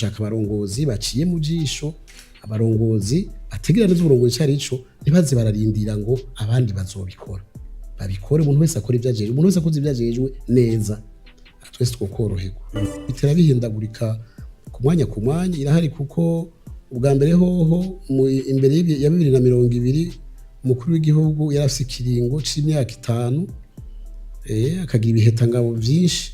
Shaka abarongozi baciye mu jisho, abarongozi bategerera neza uburongozi ico arico, ntibaze bararindira ngo abandi bazobikora, babikore. Umuntu wese akora ivyo ajejwe, umuntu wese akoze ivyo ajejwe neza, twese twokoroherwa. Bitera bihindagurika ku mwanya ku mwanya. Irahari kuko ubwa mbere hoho imbere ya 2020 umukuru w'igihugu yari afise ikiringo c'imyaka 5, akagira ibihetangabo vyinshi.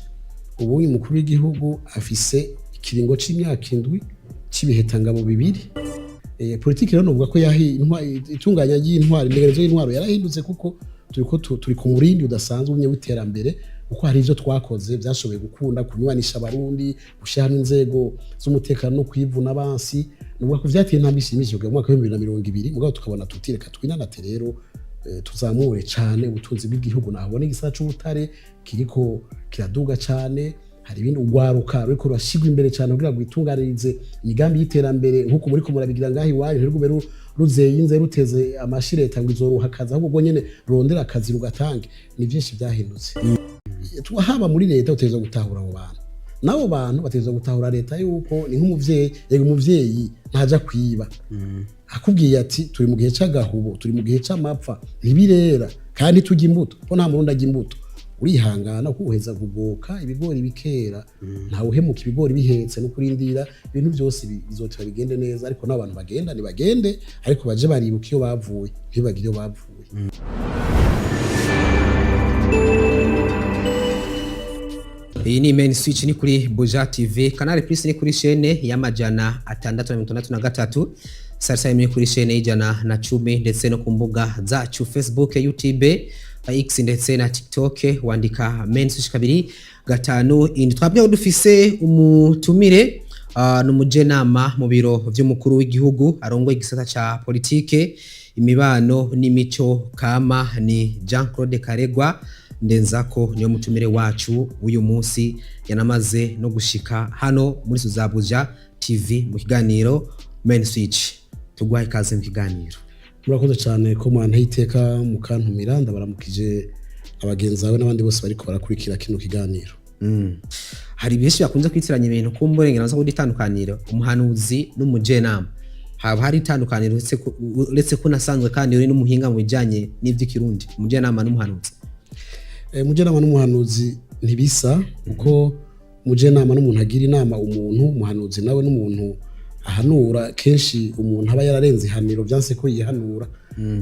Ubu umukuru w'igihugu afise ikiringo c'imyaka 7 c'ibihetangabo 2. Politiki rero novuga ko itunganya ry'intwaro, imigenzo y'intwaro yarahindutse, kuko turiko turi ku murindi udasanzwe umwe w'iterambere, kuko hari ivyo twakoze vyashoboye gukunda kunywanisha Abarundi, gushyiraho inzego z'umutekano no kwivuna abansi. Nuvuga ko vyateye intambwe ishimishije mu mwaka wa 2020. Mugabo tukabona tuti reka twinanate rero, tuzamure cane ubutunzi bw'igihugu. Nahabona igisata c'ubutare kiriko kiraduga cane, hari ibindi, urwaruka ruriko rurashigwa imbere cane kugira ngo rwitunganirize imigambi y'iterambere, nk'uko muriko murabigira ngaho iwanyu. Ntirugume ruzeyinze ruteze amashi leta ngo izoruha akazi, ahubwo rwo nyene rurondera akazi rugatange. Ni vyinshi vyahindutse. Haba muri leta utegerezwa gutahura abo bantu, n'abo bantu bategerezwa gutahura leta, yuko ni nk'umuvyeyi. Yego, umuvyeyi ntaja kwiba. Akubwiye ati turi mu gihe c'agahubo, turi mu gihe c'amapfa, ntibirera kandi turya imbuto, ko nta Murundi arya imbuto, urihangana kuko uheza kugoka ibigori bikera. Ntawe uhemuka ibigori bihetse, no kurindira ibintu byose bizoteba bigende neza. Ariko n'abantu bagenda nibagende, ariko baje baribuka iyo bavuye, ntibagire iyo bavuye. Iyi ni Main Switch, ni kuri Buja TV, Canal Plus ni kuri chaîne ya 663, Salsa ni kuri chaîne y'110, ndetse no ku mbuga zacu Facebook, YouTube, X ndetse na TikTok, wandika Main Switch 257. Twabwiye dufise umutumire, n'umujenama mu biro vy'umukuru w'igihugu arongoye igisata ca politike, imibano n'imico kama, ni Jean Claude Karegwa Ndenzako, niyo mutumire wacu uyu munsi, yanamaze no gushika hano muri Suzabuja TV mu kiganiro Main Switch. Tuguhaye ikaze mu kiganiro. Murakoze cyane ko mwanteye iteka mukantumira. Ndabaramukije abagenzi bawe n'abandi bose bariko barakurikira kino kiganiro. Hari benshi bakunze kwitiranya ibintu kumburengera nazo itandukaniro, umuhanuzi n'umujenama. Haba hari itandukaniro, uretse ko nasanzwe kandi uri n'umuhinga mu bijanye n'ivy'ikirundi, umujenama n'umuhanuzi? Umujenama n'umuhanuzi ntibisa, kuko umujenama n'umuntu agira inama umuntu, umuhanuzi nawe n'umuntu ahanura. Kenshi umuntu aba yararenze ihaniro, vyanse ko yihanura.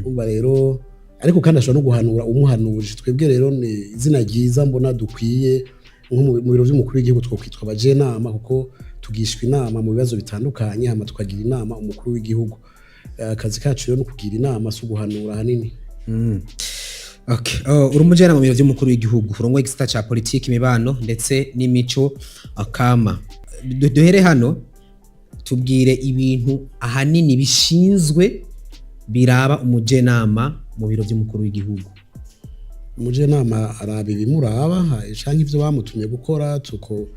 Umva rero, ariko kandi ashobora no guhanura umuhanuje. Twebwe rero ni izina ryiza mbona dukwiye, nko mu biro vy'umukuru w'igihugu twokwitwa abajenama, kuko tugishwa inama mu bibazo bitandukanye, hama tukagira inama umukuru w'igihugu. Akazi kacu rero ni ukugira inama, si uguhanura ahanini. Okay. Uri umujenama mu biro vy'umukuru w'igihugu urongoye igisata ca politiki, imibano ndetse n'imico kama. Duhere hano, tubwire ibintu ahanini bishinzwe biraba umujenama mu biro vy'umukuru w'igihugu. Umujenama araba ibimuraba canke ivyo bamutumye gukora. Tuko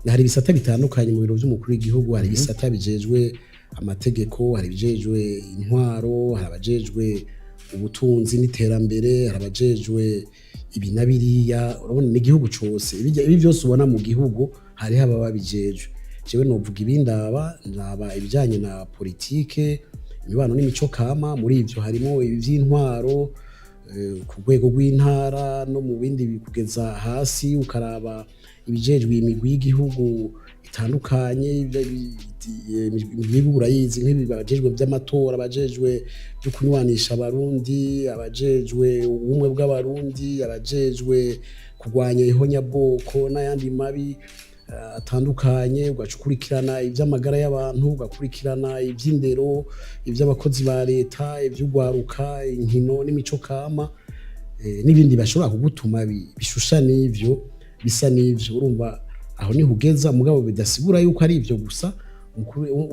hari ibisata bitandukanye mu biro vy'umukuru w'igihugu. Hari ibisata bijejwe amategeko, hari ibijejwe intwaro, hari abajejwe ubutunzi n'iterambere, hari abajejwe ibi na biriya. Urabona ni igihugu cose, ibi vyose ubona mu gihugu hariho ababa babijejwe. Jewe novuga ibindaba, ndaba ibijanye na politike, imibano n'imico kama. Muri ivyo harimo ibi vy'intwaro, ku rwego rw'intara no mu bindi kugeza hasi, ukaraba ibijejwe imigwi y'igihugu itandukanye. Imigwi y'igihugu urayizi, nk'ibi abajejwe vy'amatora, abajejwe vyo kunywanisha Abarundi, abajejwe ubumwe bw'Abarundi, abajejwe kurwanya ihonyabwoko n'ayandi mabi atandukanye. Ugaca ukurikirana ivy'amagara y'abantu, ugakurikirana ivy'indero, ivy'abakozi ba leta, ivy'ugwaruka, inkino n'imico kama, n'ibindi bashobora kugutuma bishusha n'ivyo, bisa n'ivyo. Urumva aho niho ugeza, mugabo bidasigura yuko ari ivyo gusa.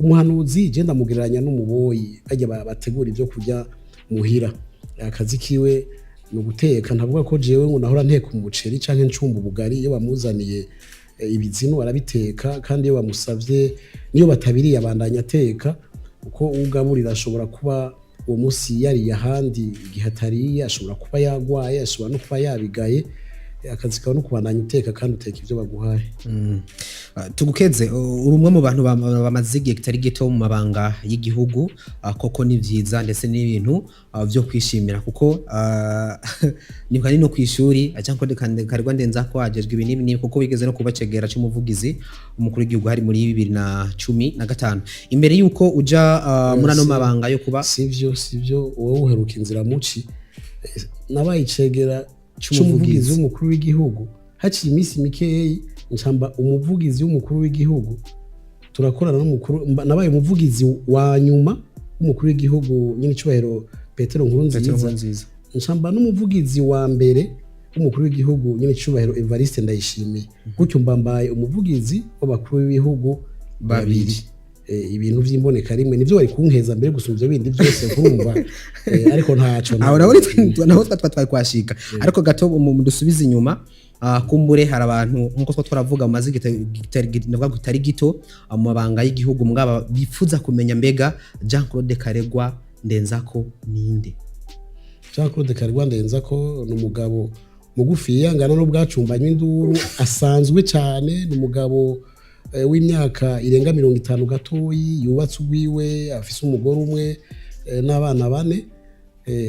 Umuhanuzi je ndamugereranya n'umuboyi, barya bategura ivyo kurya muhira. Akazi kiwe ni uguteka. Ntavuga ko jewe ngo nahora nteka umuceri canke ncumba ubugari. Iyo bamuzaniye ibizinu arabiteka, kandi iyo bamusavye niyo batabiriye abandanya ateka, kuko ugaburira ashobora kuba uwo munsi yariye ahandi, igihe atariye ashobora kuba yagwaye, ashobora no kuba yabigaye. Akazi kawe no kubandanya uteka kandi uteka ivyo baguhaye. Tugukeze, uri umwe mu bantu bamaze igihe kitari gito mu mabanga y'igihugu. Koko ni vyiza ndetse n'ibintu vyo kwishimira, kuko nibuka ni no kw'ishuri cyangwa Karegwa Ndenzako ajejwe ibi n'ibi n'ibi, kuko wigeze no kubacegera c'umuvugizi umukuru w'igihugu hari muri 2015 imbere yuko uja muri ano mabanga yo kuba Sivyo, sivyo, wowe uheruka inzira muci. Nabaye icegera c'umuvugizi. C'umuvugizi w'umukuru w'igihugu, haciye iminsi mikeyi ncamba umuvugizi w'umukuru w'igihugu, turakorana n'umukuru. Nabaye umuvugizi wa nyuma w'umukuru w'igihugu nyine icubahiro Petero Petero Nkurunziza. Nkurunziza. Ncamba n'umuvugizi wa mbere w'umukuru w'igihugu nyine icubahiro Evariste Ndayishimiye. Gutyo mbambaye umuvugizi w'abakuru b'ibihugu babiri. Ibintu vy'imboneka rimwe nivyo wari kunkeza mbere gusumba ivyo bindi byose kurumva. Ariko ntaco. Aho naho naho twari kwashika, ariko gato dusubize inyuma. Kumbure hari abantu nkuko twaravuga mu mazi navuga kitari gito mu mabanga y'igihugu, mugaba bifuza kumenya mbega Jean Claude Karegwa Ndenzako ninde? Jean Claude Karegwa Ndenzako ni umugabo mugufi angana n'ubwacumbanywe induru, asanzwe cyane. Ni umugabo w'imyaka irenga 50 gatoyi, yubatse ugwiwe, afise umugore umwe n'abana bane.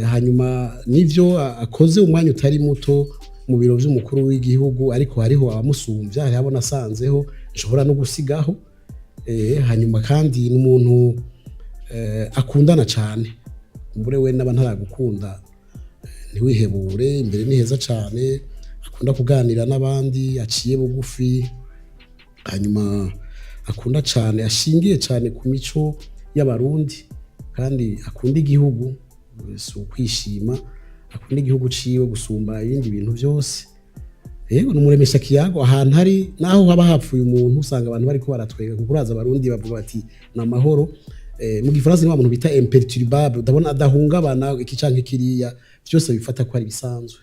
Hanyuma nivyo akoze umwanya utari muto mu biro vy'umukuru w'igihugu, ariko hariho abamusumvya, hariho abo nasanzeho nshobora no gusigaho. Hanyuma kandi n'umuntu akundana cyane. Kumbure we n'aba ntaragukunda, ntiwihebure, imbere ni heza cyane. Akunda kuganira n'abandi, aciye bugufi, hanyuma akunda cyane, ashingiye cyane ku mico y'Abarundi, kandi akunda igihugu. Si ukwishima, akunda igihugu ciwe gusumba ibindi bintu byose. Yego, ni umuremesha kiyago. Ahantu hari naho haba hapfuye umuntu, usanga abantu bariko baratwega, kuko uraza Abarundi bavuga bati ni amahoro. Mu Gifaransa ni wa muntu bita imperturbable, ndabona adahungabana iki canke kiriya, byose bifata ko ari bisanzwe.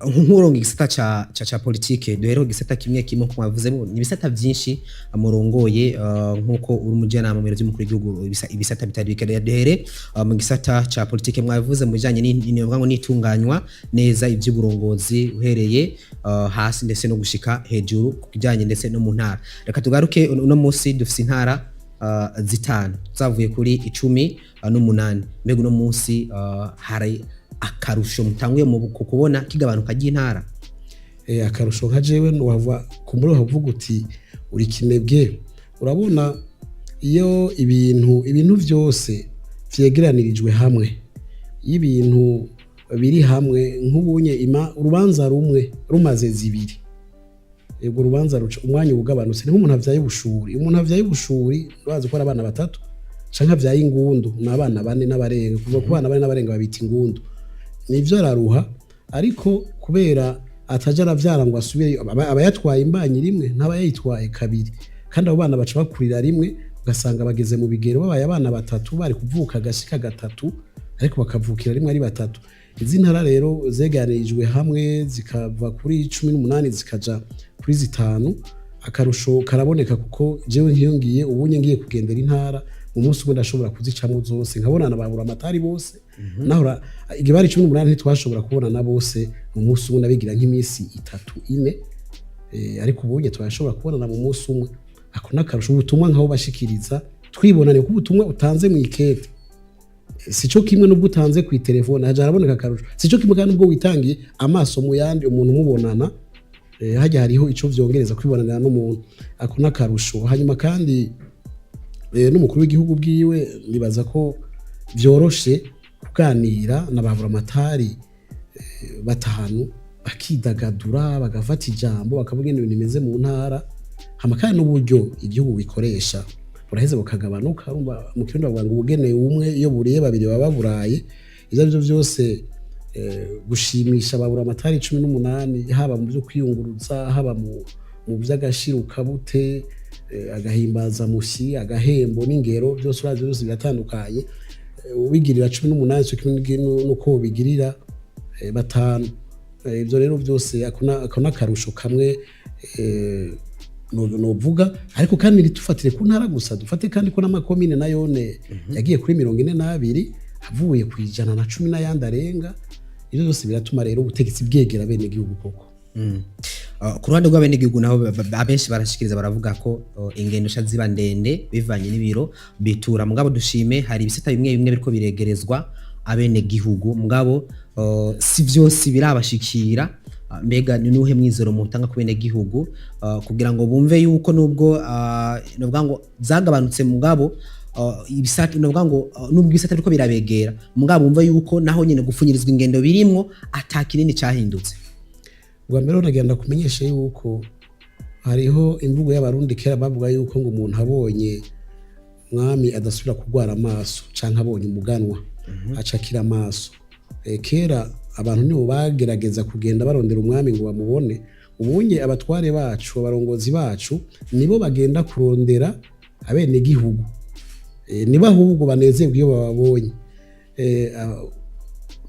Nk'urongo igisata ca politike, duhere ku gisata kimwe kimwe, nkuko mwavuzemo ni ibisata byinshi murongoye, nkuko uri umujyanama mu biro by'umukuru w'igihugu, ibisata bitari bike. Duhere mu gisata ca politike. Mwavuze mu bijanye ngo n'itunganywa neza iby'uburongozi uhereye hasi ndetse no gushika hejuru, ku bijanye ndetse no mu ntara. Reka tugaruke uno munsi dufise intara zitanu zavuye kuri 18. Mbega uno munsi hari akarusho mutanguye mu ku kubona kigabanuka ry'intara? Akarusho nka jewe wava kumbura wavuga uti uri kinebwe. Urabona iyo ibintu byose vyegeranirijwe hamwe, iyo ibintu biri hamwe nk'ubunye ima urubanza rumwe rumaze zibiri, ubwo rubanza ruca umwanya ugabanutse. Ni nk'umuntu avyaye ubushuri. Umuntu avyaye ubushuri, urazi ko ari abana batatu, canke avyaye ingundu ni abana bane n'abarenga. Kuva ku bana bane n'abarenga babita ingundu. Nivyo araruha, ariko kubera ataja aravyara ngo asubire, aba yatwaye imbanyi rimwe, ntaba yayitwaye kabiri. Kandi abo bana baca bakurira rimwe, ugasanga bageze mu bigero babaye abana batatu bari kuvuka agashika gatatu, ariko bakavukira rimwe ari batatu. Izi ntara rero zeganirijwe hamwe zikava kuri 18 zikaja kuri zitanu, akarusho karaboneka, kuko jewe nk'iyo ngiye ubunye ngiye kugendera intara, mu munsi umwe ndashobora kuzicamwo zose, nkabonana ba buramatari bose. Nahora igihe bari 18 ntitwashobora kubonana bose mu munsi umwe, nabigira nk'iminsi itatu ine. Ariko ubunye turashobora kubonana mu munsi umwe. Ako n'akarusho. Ubutumwa nkaho bashikiriza twibonane, kuko ubutumwa utanze mu ikete sico kimwe n'ubwo utanze ku telefone, haja haraboneka akarusho. Sico kimwe kandi n'ubwo witangiye amaso mu yandi umuntu mubonana. Hajya hariho ico vyongereza kwibonanira n'umuntu. Ako n'akarusho. Hanyuma kandi n'umukuru w'igihugu bwiwe nibaza ko vyoroshe kuganira na ba buramatari batanu, bakidagadura, bagafata ijambo, bakavuga ingene ibintu bimeze mu ntara. Hama kandi n'uburyo igihugu bikoresha buraheze bukagabanuka. Urumva mu Kirundi bavuga ngo ubugenewe umwe iyo buriye babiri baba baburaye. Ivyo arivyo vyose, gushimisha ba buramatari 18, haba mu byo kwiyunguruza, haba mu vy'agashirukabute, agahimbazamushyi, agahembo n'ingero, byose urazi byose biratandukanye. Ubigirira 18 cyo kimwe nuko ubigirira batanu. Ibyo rero byose ako n'akarusho kamwe novuga. Ariko kandi ntitufatire ku ntara gusa, dufate kandi ko n'amakomine nayone yagiye kuri 42 avuye ku 110 n'ayandi arenga. Ivyo byose biratuma rero ubutegetsi bwegera bene gihugu koko. Ku ruhande rw'abenegihugu naho, abenshi barashikiriza, baravuga ko ingendo sha ziba ndende bivanye n'ibiro bitura. Mugabo dushime, hari ibisata bimwe bimwe biriko biregerezwa abenegihugu, mugabo si vyose birabashikira. Mbega ni nuhe mwizero mutanga ku benegihugu kugira ngo bumve yuko nubwo novuga ngo zagabanutse, mugabo ibisata, novuga ngo nubwo ibisata biriko birabegera, mugabo bumve yuko naho nyene gupfunyirizwa ingendo birimwo, ata kinini cahindutse? Ubwa mbere nagenda kumenyesha yuko hariho imvugo y'Abarundi kera bavuga yuko ngo umuntu abonye mwami adasubira kurwara amaso, canke abonye umuganwa acakira amaso. Kera abantu nibo bagerageza kugenda barondera umwami ngo bamubone. Ubunye abatware bacu, abarongozi bacu, nibo bagenda kurondera abenegihugu. Nibo ahubwo banezerwa iyo bababonye.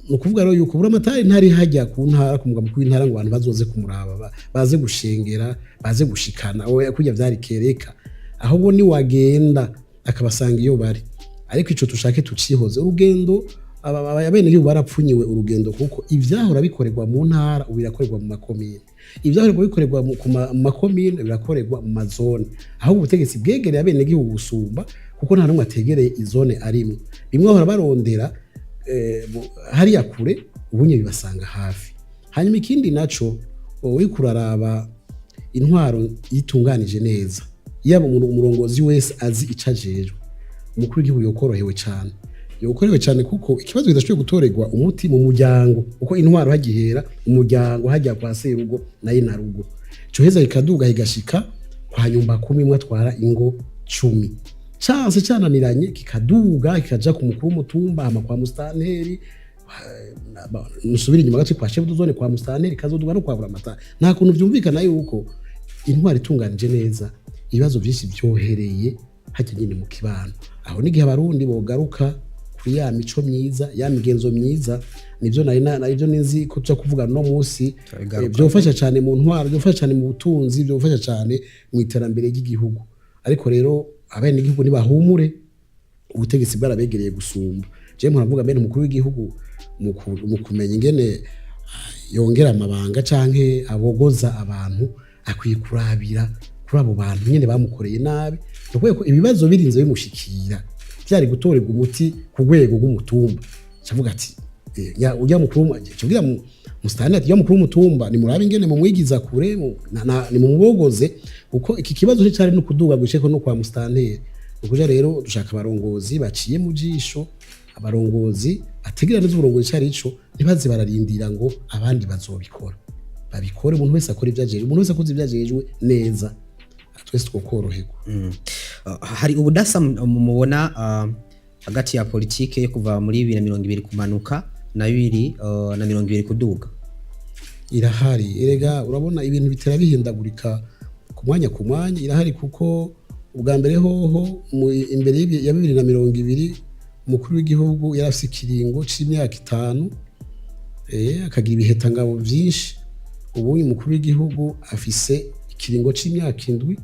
Ni ukuvuga rero yuko buramatari ntari hajya ku ntara, ku mugwa mukuru w'intara, ngo abantu bazoze kumuraba, baze gushengera, baze gushikana. Oya, kurya vyari kereka, ahubwo ni wagenda akabasanga iyo bari. Ariko ico tushake tucihoze, urugendo abenegihugu barapfunyiwe urugendo, kuko ivyahora bikorerwa mu ntara ubu birakorerwa mu makomine, ivyahora bikorerwa mu makomine birakorerwa mu mazone. Ahubwo ubutegetsi bwegereye abenegihugu gusumba, kuko nta n'umwe ategereye izone arimwo. Bimwe bahora barondera hariya kure, ubunye bibasanga hafi. Hanyuma ikindi naco, uriko uraraba intwaro yitunganije neza, yaba umuntu umurongozi wese azi ico ajejwe, umukuru w'igihugu yokorohewe cane, yokorohewe cane, kuko ikibazo kidashoboye gutorerwa umuti mu muryango, kuko intwaro hagihera umuryango, hajya kwa serugo naye na rugo, coheza kikaduga kigashika kwa nyumba kumi, imwe atwara ingo 10, canse cananiranye kikaduga kikaja ku mukuru w'umutumba, hama kwa mustanteri, nusubira inyuma gato kwa chef de zone, kwa mustanteri, kazoduga no kwa buramatari. Nta kuntu vyumvikana yuko intwaro itunganije neza, ibibazo vyinshi vyohereye hajya nyine mu kibano. Aho n'igihe Abarundi bogaruka kuri ya mico myiza, ya migenzo myiza, nivyo nari nivyo nizi ko tuja kuvuga no munsi. Turabigaruka. Vyofasha cyane mu ntwaro, vyofasha cyane mu butunzi, vyofasha cyane mu iterambere ry'igihugu. Ariko rero abenegihugu nibahumure, ubutegetsi bwarabegereye gusumba. Je mpora mbene umukuru w'igihugu mu kumenya ingene yongera amabanga canke abogoza abantu, akwiye kurabira kuri abo bantu nyene bamukoreye nabi. Ni ukuvuga ko ibibazo birinze bimushikira vyari gutorerwa umuti ku rwego rw'umutumba, cavuga ati ujya mukuru, cubwira musitani ati: "Ujya mukuru w'umutumba nimurabe ingene mumwigiza kure, nimumubogoze, kuko iki kibazo cari no kuduga gusheko no kwa musitanteri." Ukuja rero dushaka abarongozi baciye mu jisho, abarongozi bategerera neza uburongozi cari ico, ntibaze bararindira ngo abandi bazobikora, babikore. Umuntu wese akora ivyo ajejwe, umuntu wese akoze ivyo ajejwe neza, twese twokoroherwa. Hari ubudasa mubona hagati ya politike yo kuva muri 2020 kumanuka na 2020 kuduga? Irahari. Erega urabona ibintu bitera bihindagurika ku mwanya ku mwanya. Irahari, kuko ubwa mbere hoho imbere ya 2020 umukuru w'igihugu yari afise ikiringo c'imyaka 5, akagira ibihetangabo vyinshi. Ubu uyu mukuru w'igihugu afise ikiringo c'imyaka 7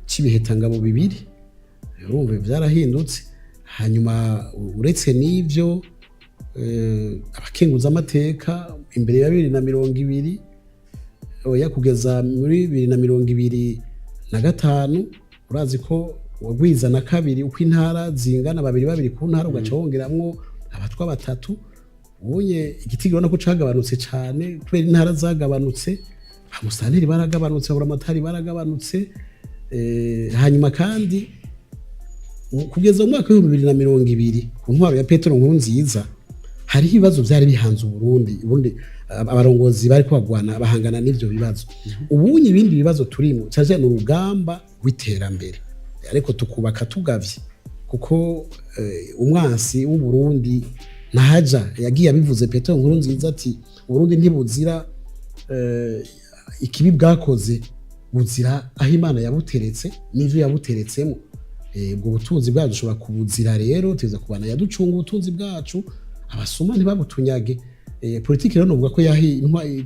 c'ibihetangabo bibiri. Urumva vyarahindutse. Hanyuma uretse n'ivyo, abakenguzamateka imbere ya 2020, oya, kugeza muri 2025, urazi ko wagwiza na kabiri uko intara zingana, babiri babiri ku ntara, ugaca wongeramwo abatwa batatu. Ubunye igiti urabona ko cagabanutse cane kubera intara zagabanutse, amusanteri baragabanutse, aburamatari baragabanutse. Hanyuma kandi kugeza mu mwaka w'2020, ku ntwaro ya Petero Nkurunziza, hariho ibibazo vyari bihanze Uburundi. Ubundi abarongozi bari kubagwana, bahangana n'ivyo bibazo. Ubunye ibindi bibazo turimo cyane ni urugamba rw'iterambere, ariko tukubaka tugavye, kuko umwansi w'Uburundi ntahaja. Yagiye abivuze Petero Nkurunziza ati: "Uburundi ntibuzira ikibi bwakoze, buzira aho Imana yabuteretse n'ivyo yabuteretsemo." Ubwo butunzi bwacu dushobora kubuzira rero, tuza kubana yaducunga ubutunzi bwacu, abasuma ntibabutunyage. Politiki rero novuga ko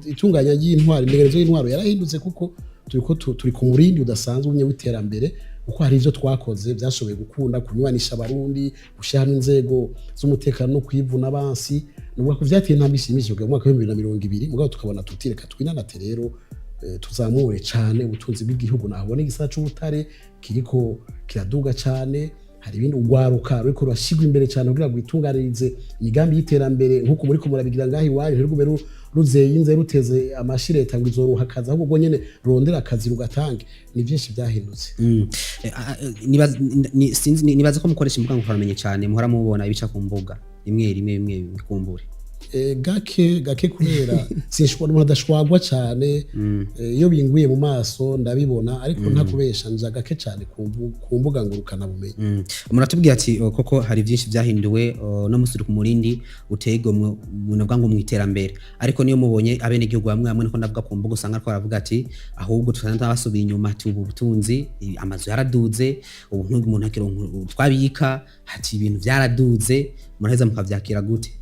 itunganya ry'intwaro, imigenzo y'intwaro yarahindutse, kuko turiko turi ku murindi udasanzwe umwe w'iterambere. Kuko hari ivyo twakoze byashoboye gukunda kunywanisha Abarundi, gushyiraho inzego z'umutekano no kwivuna abansi, nubwo ko vyateye intambwe ishimishije mu mwaka wa 2020. Mugabo tukabona tuti reka twinanate rero, tuzamure cane ubutunzi bw'igihugu. Nahabona igisata c'ubutare kiriko kiraduga cane, hari ibindi, ugwaruka ruriko rurashigwa imbere cane kugira ngo rwitunganirize imigambi y'iterambere, nk'uko muriko murabigira ngaho iwanyu. Ntirugume ruzeyinze ruteze amashi leta ngo izoruha akazi, ahubwo rwo nyene rurondera akazi rugatange. Ni vyinshi vyahindutse. Sinzi, nibaza ko mukoresha imbuga ngurukanabumenyi cyane, muhora mubona ibica ku mbuga rimwe rimwe bimwe bimwe kumbure. Gake gake, kubera sinshobora, umuntu adashwagwa cyane. Iyo binguye mu maso ndabibona, ariko ntakubesha, nja gake cyane ku mbuga ngurukanabumenyi. Muratubwiye ati koko hari byinshi byahinduwe, no musi ku murindi uteye igomwe munavuga ngo mu iterambere, ariko niyo mubonye abenegihugu bamwe bamwe, niko ndavuga, ku mbuga usanga ariko baravuga ati ahubwo tugenda basubiye inyuma, ati ubu butunzi, amazu yaraduze, ubu umuntu akironka twabika, ati ibintu byaraduze. Muraheza mukavyakira gute?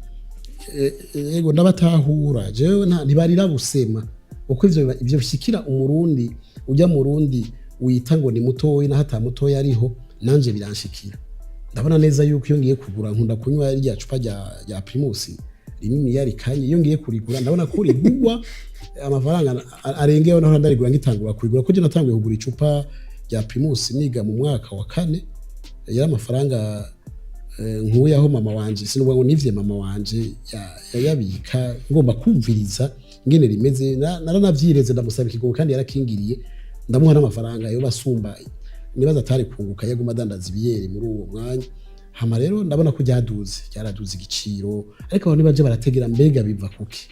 Yego, ndabatahura jewe, ntibarira busema, kuko ivyo bishikira Umurundi ujya Murundi wita ngo ni mutoyi, naho ata mutoyi ariho. Nanje biranshikira, ndabona neza yuko iyo ngiye kugura, nkunda kunywa rya cupa rya Primus rinini yarikanye, iyo ngiye kurigura ndabona ko rigurwa amafaranga arengeyeho naho ndarigura ngitangura kurigura, kuko je natanguye kugura icupa rya Primus niga mu mwaka wa kane, yari amafaranga nkuye aho mama wanje, sinubwo ngo nivye mama wanje yayabika, ngomba kumviriza ingene rimeze. Naranavyireze, ndamusaba ikigogo kandi yarakingiriye, ndamuha n'amafaranga yo basumba nibaza atari kunguka yaguma adandaza ibiyeri muri uwo mwanya. Hama rero ndabona ko ryaduze, ryaraduze igiciro, ariko abantu nibaje barategera mbega biva kuki?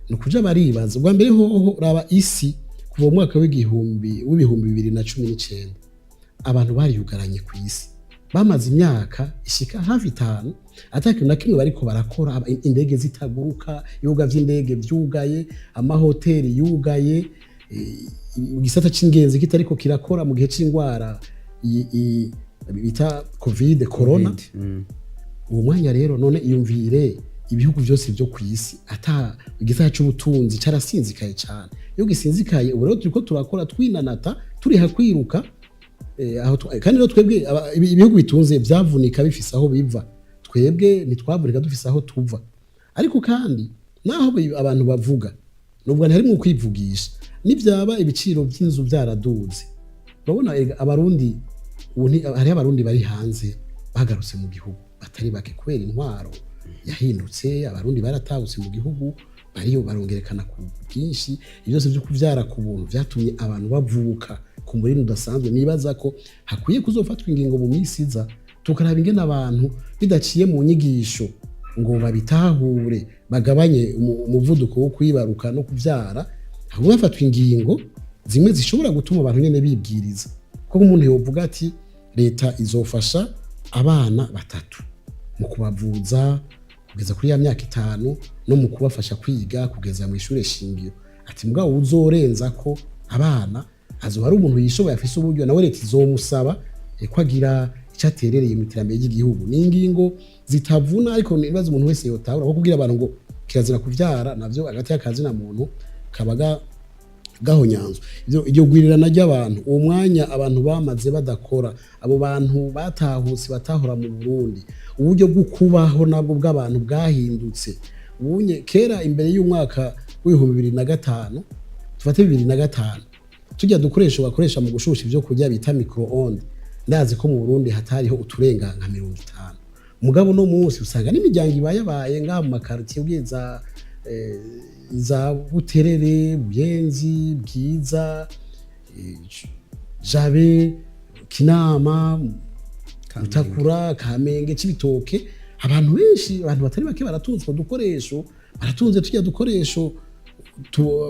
Ni ukuja baribaza. Ubwa mbere hoho, raba isi kuva mu mwaka w'2019, abantu bariyugaranye ku isi, bamaze imyaka ishika hafi 5 ata kintu na kimwe bariko barakora, indege zitaguruka, ibibuga vy'indege vyugaye, amahoteli yugaye, igisata c'ingenzi kitariko kirakora mu gihe c'ingwara bita Covid, corona. Covid. Uwo mwanya rero, none iyumvire ibihugu byose byo ku isi, ata igisata c'ubutunzi carasinzikaye cyane. Iyo gisinzikaye, ubu rero turiko turakora twinanata, turiha kwiruka. Aho kandi rero twebwe ibihugu bitunze vyavunika bifise aho biva, twebwe ntitwavunika dufise aho tuva. Ariko kandi naho abantu bavuga, nubwo ntari kwivugisha, nivyaba ibiciro by'inzu byaraduze, urabona erega Abarundi ubu hariho Abarundi bari hanze bagarutse mu gihugu batari bake kubera intwaro yahindutse. Abarundi baratahutse mu gihugu, bariyo barongerekana ku bwinshi. Ibyo byose byo kuvyara ku buntu vyatumye abantu bavuka ku murindi udasanzwe. Nibaza ko hakwiye kuzofatwa ingingo mu minsi iza, tukaraba ingene abantu bidaciye mu nyigisho ngo babitahure, bagabanye umuvuduko wo kwibaruka no kuvyara, ahubwo hafatwa ingingo zimwe zishobora gutuma abantu nyene bibwiriza ko umuntu yovuga ati leta izofasha abana batatu mu kubavuza kugeza kuri ya myaka 5 no mu kubafasha kwiga kugeza mu ishure shingiro, ati mugabo uzorenza ko abana azoba ari umuntu yishoboye, afise uburyo, nawe leta izomusaba ko agira icyo aterereye mu iterambere ry'igihugu. Ni ingingo zitavuna, ariko nibaza umuntu wese yotahura ko kubwira abantu ngo kirazira kuvyara navyo hagati y'akazi na muntu kaba gahonyanzwe. Iryo gwirirana ry'abantu, uwo mwanya abantu bamaze badakora, abo bantu batahutse batahora mu Burundi, uburyo bwo kubaho nabwo bw'abantu bwahindutse. Ubunye kera imbere y'umwaka w'2005, tufate 2005, tujya dukoresho bakoresha mu gushusha ibyo kurya bita micro-ondes, ndazi ko mu Burundi hatariho uturenga nka 50. Mugabo no munsi usanga n'imiryango ibayabaye ngaha mu makartier ugiye za Buterere, Buyenzi, Bwiza, Jabe, Kinama, Mutakura, Kamenge, Cibitoke, abantu benshi, abantu batari bake baratunze utwo dukoresho, baratunze tujya dukoresho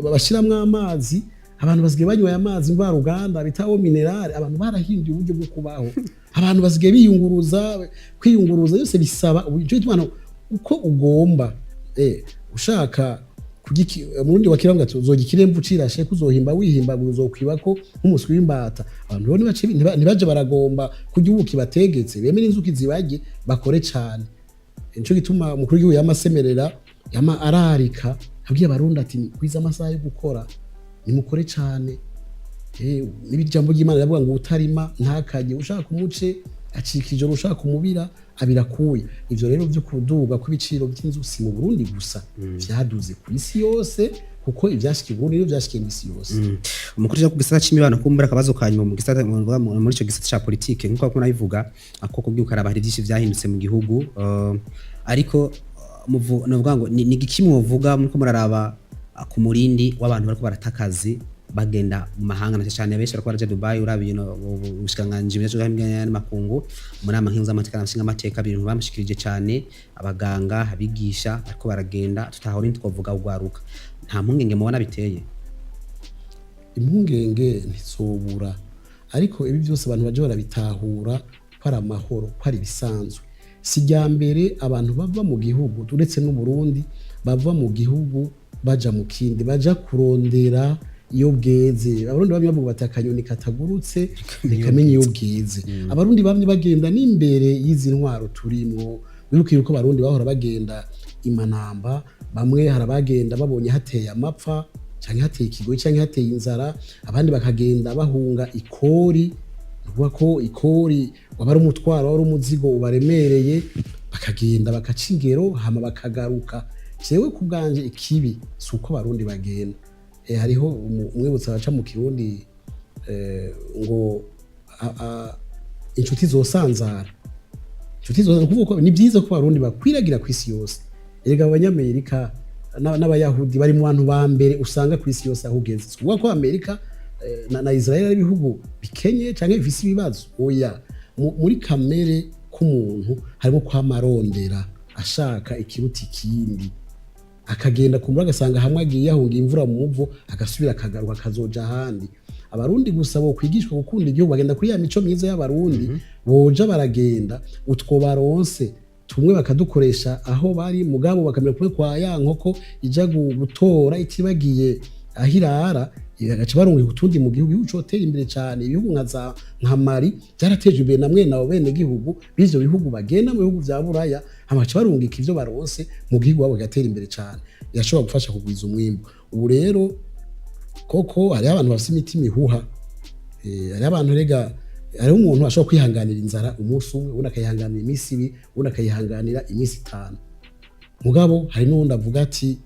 bashiramwo amazi. Abantu basigaye banyweye amazi mvaruganda bita eau minérale. Abantu barahinduye uburyo bwo kubaho, abantu basigaye biyunguruza. Kwiyunguruza byose bisaba uburyo. Gituma uko ugomba ushaka kugiki Murundi wa kera ngo uzoga ikiremva ucirashe, kuzohimba wihimba, uzokwibako nk'umuswi w'imbata. Abantu rero ntibaje baragomba kurya ubuki bategetse, bemere inzuki zibarye, bakore cane. Nico gituma umukuru w'igihugu yama asemerera, yama ararika, abwiye Abarundi ati kwiza amasaha yo gukora, nimukore cane. N'ijambo ry'Imana riravuga ngo utarima ntakarye, ushaka umuce acika ijoro, ushaka umubira abirakuye. Ivyo rero vyo kuduga kw'ibiciro vy'inzu si mu Burundi gusa, vyaduze ku isi yose, kuko ivyashikiye Burundi nivyo vyashikiye mw'isi yose. Umukuru ku gisata c'imibano, kumbura akabazo ka nyuma mu gisata muri ico gisata ca politike, nkuko bakunda bivuga ako kubwiye ukaraba hari byinshi vyahindutse mu gihugu, ariko novuga ngo ni igiki mwovuga muriko muraraba ku murindi w'abantu bariko baratakazi bagenda mu mahanga, na cyane benshi bariko baraja Dubai? Urabiye no ubushikiranganji n'amakungu mu nama nkenguzamateka na nshingamateka, ibintu bamushikirije cyane, abaganga, abigisha bariko baragenda, tutahora ntitwovuga ugwaruka. Nta mpungenge mubona biteye? Impungenge ntizobura, ariko ibi byose abantu baje barabitahura ko ari amahoro, ko ari ibisanzwe. Si irya mbere abantu bava mu gihugu, uretse n'u Burundi, bava mu gihugu baja mu kindi, baja kurondera iyo bweze. Abarundi bamwe bavuga bati: "Akanyoni katagurutse ntikamenya iyo bweze." Abarundi bamwe bagenda n'imbere y'izi ntwaro turimwo. Wibuke yuko abarundi bahora bagenda imanamba, bamwe hari abagenda babonye hateye amapfa canke hateye ikigoyi canke hateye inzara, abandi bakagenda bahunga ikori, ni ukuvuga ko ikori waba ari umutwaro, waba ari umuzigo ubaremereye, bakagenda bakaca ingero hama bakagaruka. Jewe ku bwanje, ikibi si uko abarundi bagenda. Hariho umwibutsa baca mu Kirundi ngo inshuti zosanzara, inshuti zosanzara. Kuvuga ko ni byiza ko abarundi bakwiragira ku isi yose. Erega abanyamerika n'abayahudi bari mu bantu ba mbere usanga ku isi yose aho ugeze. Si ukuvuga ko Amerika na Israel ari ibihugu bikenye canke bifise ibibazo, oya. Muri kamere k'umuntu harimo kwamarondera, ashaka ikiruta ikindi, akagenda kumbura agasanga hamwe agiye ahunga imvura mu muvo, agasubira akagaruka akazoja ahandi. Abarundi gusa bo kwigishwa gukunda igihugu, bagenda kuri ya mico myiza y'abarundi, boja baragenda, utwo baronse tumwe bakadukoresha aho bari, mugabo bakamera kumwe kwa ya nkoko ija gutora itibagiye aho irara, bagaca barungika utundi mu gihugu. Igihugu cotera imbere cane. Ibihugu nka za nka Mali byarateje imbere na mwene abo bene gihugu b'ivyo bihugu bagenda mu bihugu vya Buraya, hama bagaca barungika ivyo baronse mu gihugu wabo, bigatera imbere cane, birashobora gufasha kugwiza umwimbu. Ubu rero koko hariho abantu bafise imitima ihuha. Hariho abantu, rega hariho umuntu ashobora kwihanganira inzara umunsi umwe, uwundi akayihanganira iminsi 2, uwundi akayihanganira iminsi 5. Mugabo hari n'uwundi avuga ati: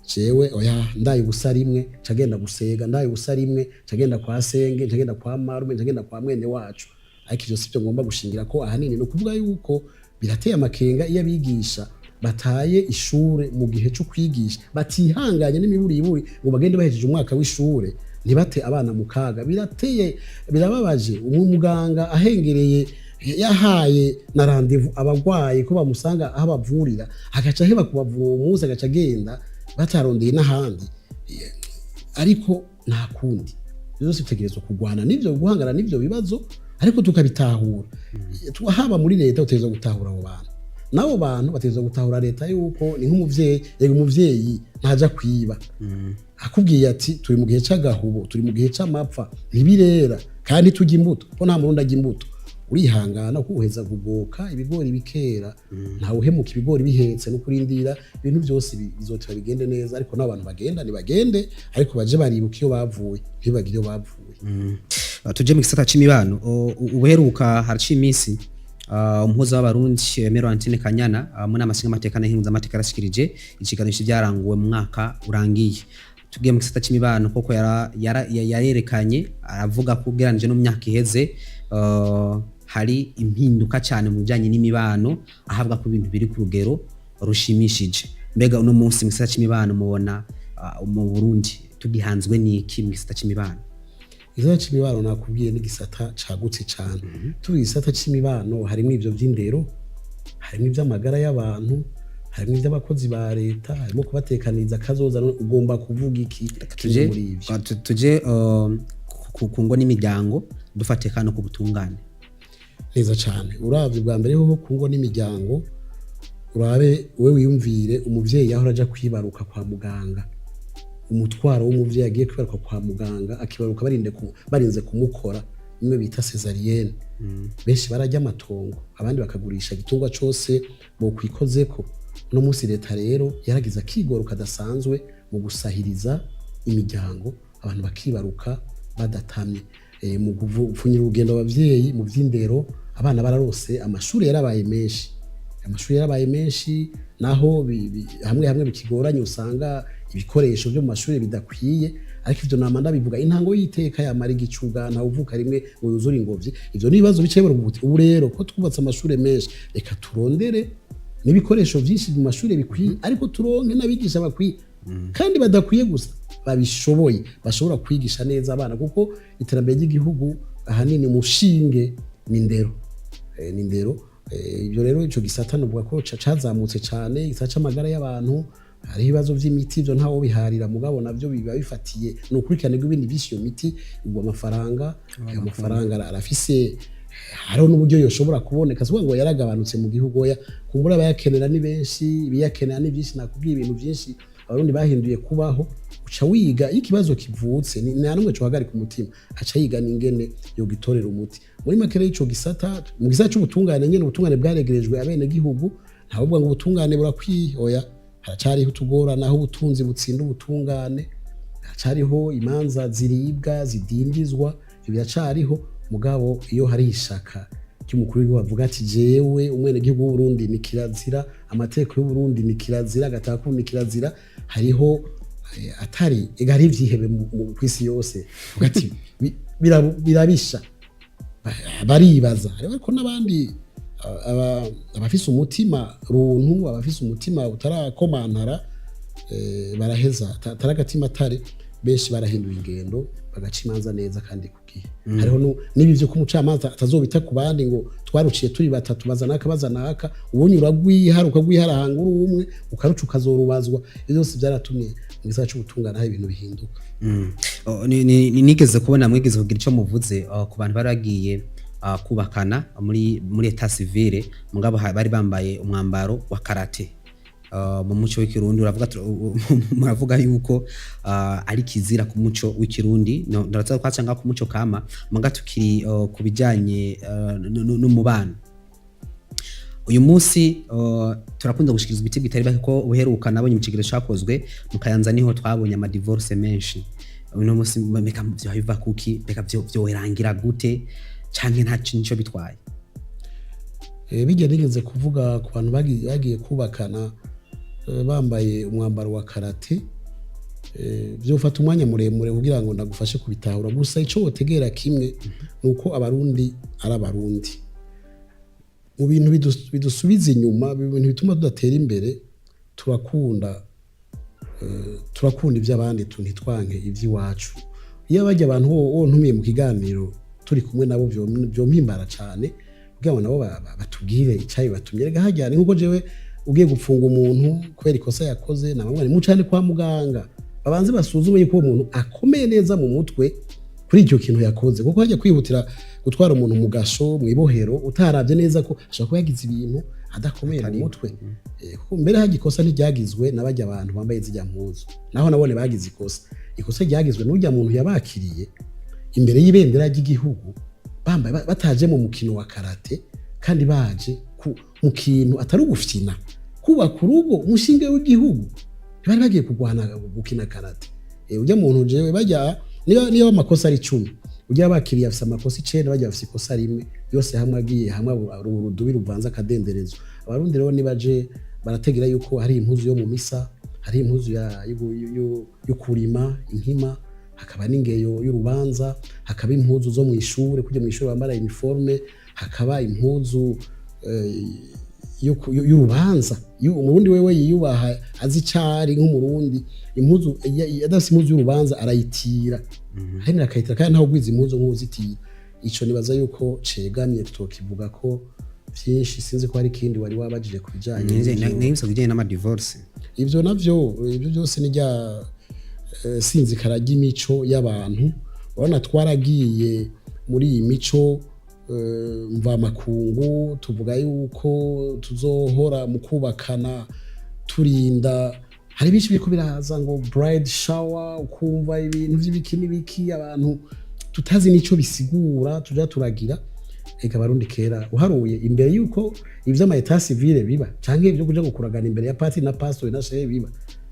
"Jewe oya, ndaye ubusa rimwe nca genda gusega, ndaye ubusa rimwe nca genda kwa senge, nca genda kwa marume, nca genda kwa mwene wacu." Ariko ivyo sivyo ngomba gushingira ko ahanini. Ni ukuvuga yuko birateye amakenga iyo abigisha bataye ishure mu gihe cyo kwigisha, batihanganye n'imiburiburi ngo bagende bahejeje umwaka w'ishure, ntibate abana mu kaga. Birateye, birababaje. Umuganga ahengereye, yahaye na rendez-vous abagwayi ko bamusanga aho abavurira, agaca aheba kubavura uwo munsi, agaca agenda batarondeye n'ahandi. Ariko nta kundi, byose bitegerezwa kurwana n'ivyo, guhangana n'ivyo bibazo, ariko tukabitahura. Haba muri leta utegerezwa gutahura abo bantu, n'abo bantu bategerezwa gutahura leta, yuko ni nk'umuvyeyi. Yego, umuvyeyi ntaja kwiba. Akubwiye ati: "Turi mu gihe c'agahubo, turi mu gihe c'amapfa, ntibirera kandi turya imbuto," ko nta murundi arya imbuto, urihangana kuko uheza kugoka ibigori bikera. Ntawe uhemuka ibigori bihetse, no kurindira ibintu byose bizoteba bigende neza. Ariko n'abantu bagenda nibagende, ariko baje baribuka iyo bavuye, ntibagire iyo bavuye. Tuje mu gisata c'imibano. Ubuheruka haraciye iminsi umuhuza w'abarundi Laurentine Kanyana mu nama nshingamateka n'amateka yarashikirije ikiganiro vyaranguwe mu mwaka urangiye. Tugiye mu gisata c'imibano, koko yarerekanye, aravuga ko ugereranije no mu myaka iheze hari impinduka cyane mu bijanye n'imibano, ahabwa ko ibintu biri ku rugero rushimishije. Mbega uno munsi mu gisata c'imibano mubona mu Burundi tugihanzwe n'iki mu gisata c'imibano? Igisata c'imibano nakubwiye n'igisata cagutse cane. Tuvuga igisata c'imibano, harimwo ivyo vy'indero, harimwo ivy'amagara y'abantu, harimwo ivy'abakozi ba leta, harimo kubatekaniriza akazoza. None ugomba kuvuga iki kiri Tuje muri ivyo? Tuje ku ngo n'imiryango, dufate kano ku butungane. Neza cane. Uravye bwa mbere hoho ku ngo n'imiryango, urabe we wiyumvire umuvyeyi yahora aja kwibaruka kwa muganga, umutwaro w'umuvyeyi agiye kwibaruka kwa muganga, akibaruka barinze kumukora imwe bita césarienne. Benshi barajya amatongo, abandi bakagurisha igitungwa cose bokwikozeko. Uno munsi leta rero yaragize akigoro kadasanzwe mu gusahiriza imiryango, abantu bakibaruka. Badatamye mu gupfunyira urugendo abavyeyi mu vy'indero, abana bararose amashuri yarabaye menshi, amashuri yarabaye menshi, naho hamwe hamwe bikigoranye, usanga ibikoresho byo mu mashuri bidakwiye. Ariko ivyo nama ndabivuga, intango y'iteka yamara igicuga, ntawe uvuka rimwe ngo yuzure ingobyi. Ivyo ni ibibazo bicaye baravuga. Ubu rero ko twubatse amashuri menshi, reka turondere n'ibikoresho byinshi mu mashuri bikwiye, ariko turonke n'abigisha bakwiye, kandi badakwiye gusa, babishoboye, bashobora kwigisha neza abana, kuko iterambere ry'igihugu ahanini umushinge ni indero. Ni indero. Ibyo rero, ico gisata novuga ko cazamutse cane. Igisata c'amagara y'abantu, hariho ibibazo vy'imiti, ivyo ntawo biharira, mugabo navyo biba bifatiye ni ukurikirane rw'ibindi vyinshi. Iyo miti igwa amafaranga, ayo mafaranga arafise, hariho n'uburyo yoshobora kuboneka. Si ngo yaragabanutse mu gihugu, oya, kumbura abayakenera ni benshi, ibiyakenera ni byinshi. Nakubwiye ibintu byinshi Abarundi bahinduye kubaho. Uca wiga iyo ikibazo kivutse, nta n'umwe cohagarika umutima, aca yiga n'ingene yogitorera umuti. Muri make rero, ico gisata, mu gisata c'ubutungane nyene, ubutungane bwaregerejwe abenegihugu. Ntavuga ngo ubutungane burakwiye, oya, haracariho utugorana aho ubutunzi butsinda ubutungane, haracariho imanza ziribwa, zidindizwa, ivyo biracariho. Mugabo iyo hari ishaka ry'umukuru w'igihugu, avuga ati: "Jewe umwenegihugu w'Uburundi ni kirazira, amategeko y'Uburundi ni kirazira, agataka ni kirazira." Hariho atari ega, hari ivyihebe kw'isi yose. Avuga ati: "Birabisha." Baribaza. Hariho ariko n'abandi abafise umutima runtu, abafise umutima utarakomantara, baraheza atari agatima atari benshi, barahindura ingendo, bagaca imanza neza kandi ku gihe. Hariho n'ibi vyo ko umucamanza atazobita ku bandi ngo twaruciye turi batatu, baza naka, baza naka, ubundi uragwihara, ukagwiharahanga uri umwe, ukaruca, ukazorubazwa. Ivyo byose byaratumye mu gisata c'ubutungane aho ibintu bihinduka. Oh, nigeze kubona mwigeze kugira ico muvuze ku bantu bari bagiye kubakana muri état civil, mugabo bari bambaye umwambaro wa karate. Mu muco w'Ikirundi uravuga muravuga yuko ari kizira ku muco w'Ikirundi. No, ndaza kwaca ngaho ku muco kama, muga tukiri ku bijanye n'umubano. Uyu munsi turakunda gushikirizwa ibiti bitari bake, ko uheruka nabonye mu kigero cakozwe mu Kayanza, niho twabonye ama divorce menshi. Uno munsi mbega vyo biva kuki? Mbega vyo gute, canke nta nico bitwaye? Bijya nigeze kuvuga ku bantu bagiye kubakana bambaye umwambaro wa karate, vyofata umwanya muremure kugira ngo ndagufashe kubitahura. Gusa ico wotegera kimwe ni uko Abarundi ari Abarundi. Mu bintu bidusubiza inyuma, mu bintu bituma tudatera imbere, turakunda iby'abandi, ntitwanke iby'iwacu. Iyo bajya abantu wo ntumiye mu kiganiro turi kumwe nabo, vyompimbara cane kugira ngo nabo batubwire icayi batumye. Rega hajya ni nkuko jewe ugiye gupfunga umuntu kubera ikosa yakoze, namwe mucane kwa muganga, babanze basuzume yuko uwo muntu akomeye neza mu mutwe kuri icyo kintu yakoze, kuko hajya kwihutira gutwara umuntu mu gasho, mu ibohero, utaravye neza ko ashobora kuba yagize ibintu adakomeye mu mutwe. Kuko mbere hajya ikosa ntiryagizwe n'abajya abantu bambaye zirya mpuzu, naho nabone bagize ikosa. Ikosa ryagizwe n'urya muntu yabakiriye imbere y'ibendera ry'igihugu, bambaye bataje mu mukino wa karate, kandi baje mu kintu atari ugufyina, kubaka urugo, umushinge w'igihugu. Ntibari bagiye kurwana, gukina karate. Ujya muntu jewe bajya niba amakosa ari 10, ujya bakiriye afise amakosa 9, bajya bafise ikosa rimwe. Yose hamwe agiye hamwe, urudubi ruvanze akadenderezo. Abarundi rero nibaje barategera yuko hari impuzu yo mu misa, hari impuzu yo kurima inkima, hakaba n'ingeyo y'urubanza, hakaba impuzu zo mu ishure, kujya mu ishure bambara uniforme, hakaba impuzu y'urubanza. Umurundi wewe yiyubaha, azi icari nk'Umurundi, impuzu adafise impuzu y'urubanza arayitira, aremera akayitira, kandi ntawe ugwiza impuzu nk'uzitira. Ico nibaza yuko cegamye, tutokivuga ko vyinshi. Sinzi ko hari ikindi wari wabajije ku bijanye n'ivyo. Nibyo bijanye n'ama divorce. Ivyo navyo, ivyo byose ni rya sinzikara ry'imico y'abantu. Urabona twaragiye muri iyi mico mvamakungu, tuvuga yuko tuzohora mu kubakana turinda. Hari byinshi biriko biraza ngo bride shower, ukumva ibintu vy'ibiki n'ibiki, abantu tutazi n'ico bisigura tuja turagira. Eka, Abarundi kera, uharuye imbere yuko ivy'ama état civil biba, canke ivyo kuja gukuragana imbere ya patiri na pastori na shehe biba,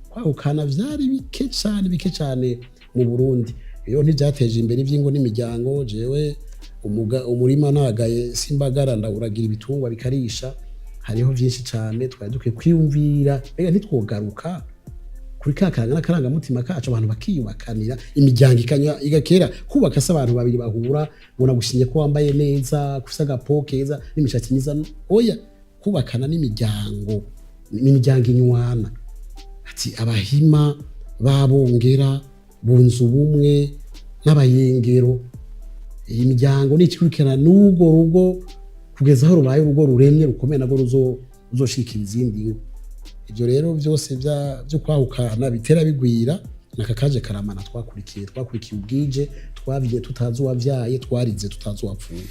kwahukana vyari bike cane, bike cane mu Burundi. Iyo ntivyateje imbere ivy'ingo n'imiryango. Jewe umurima nagaye simbagara, ndawuragira ibitungwa bikarisha. Hariho vyinshi cane twari dukwiye kwiyumvira. Mbega ntitwogaruka kuri ka karanga n'akarangamutima kacu, abantu bakiyubakanira imiryango ikanywa igakera? Kubaka se abantu babiri bahura ngo nagushimye ko wambaye neza, kufise agapo keza n'imishatsi myiza? Oya, kubakana n'imiryango, n'imiryango inywana. Ati Abahima b'Abongera bunze ubumwe n'Abayengero. Iyi miryango nikurikirana n'urwo rugo kugeza aho rubaye urugo ruremye, rukomeye, nabwo ruzoshikira izindi ngo. Ibyo rero byose byo kwahukana bitera bigwira naka kaje karamana. Twakurikiye ubwije, twavye tutazi uwavyaye, twarize tutazi uwapfuye.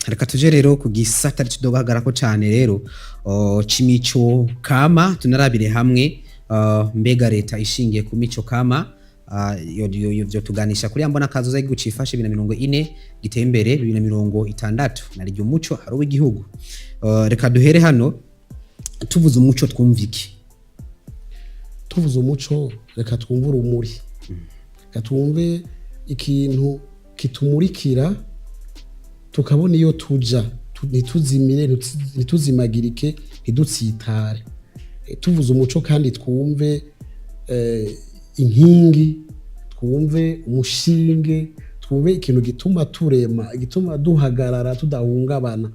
Reka tuje rero ku gisata tudogahagarako cane rero c'imico kama, tunarabire hamwe mbega leta ishingiye ku mico kama yo tuganisha kuri mbona kazoza igihugu cifashe 2040, giteye imbere 2060, nariryo umuco hari uw'igihugu. Reka duhere hano. Tuvuze umuco twumva iki? Tuvuze umuco, reka twumve urumuri, reka twumve ikintu kitumurikira tukabona iyo tuja, ntituzimire, ntituzimagirike, ntidutsitare. Tuvuze umuco kandi twumve inkingi, twumve umushinge, twumve ikintu gituma turema, igituma duhagarara tudahungabana.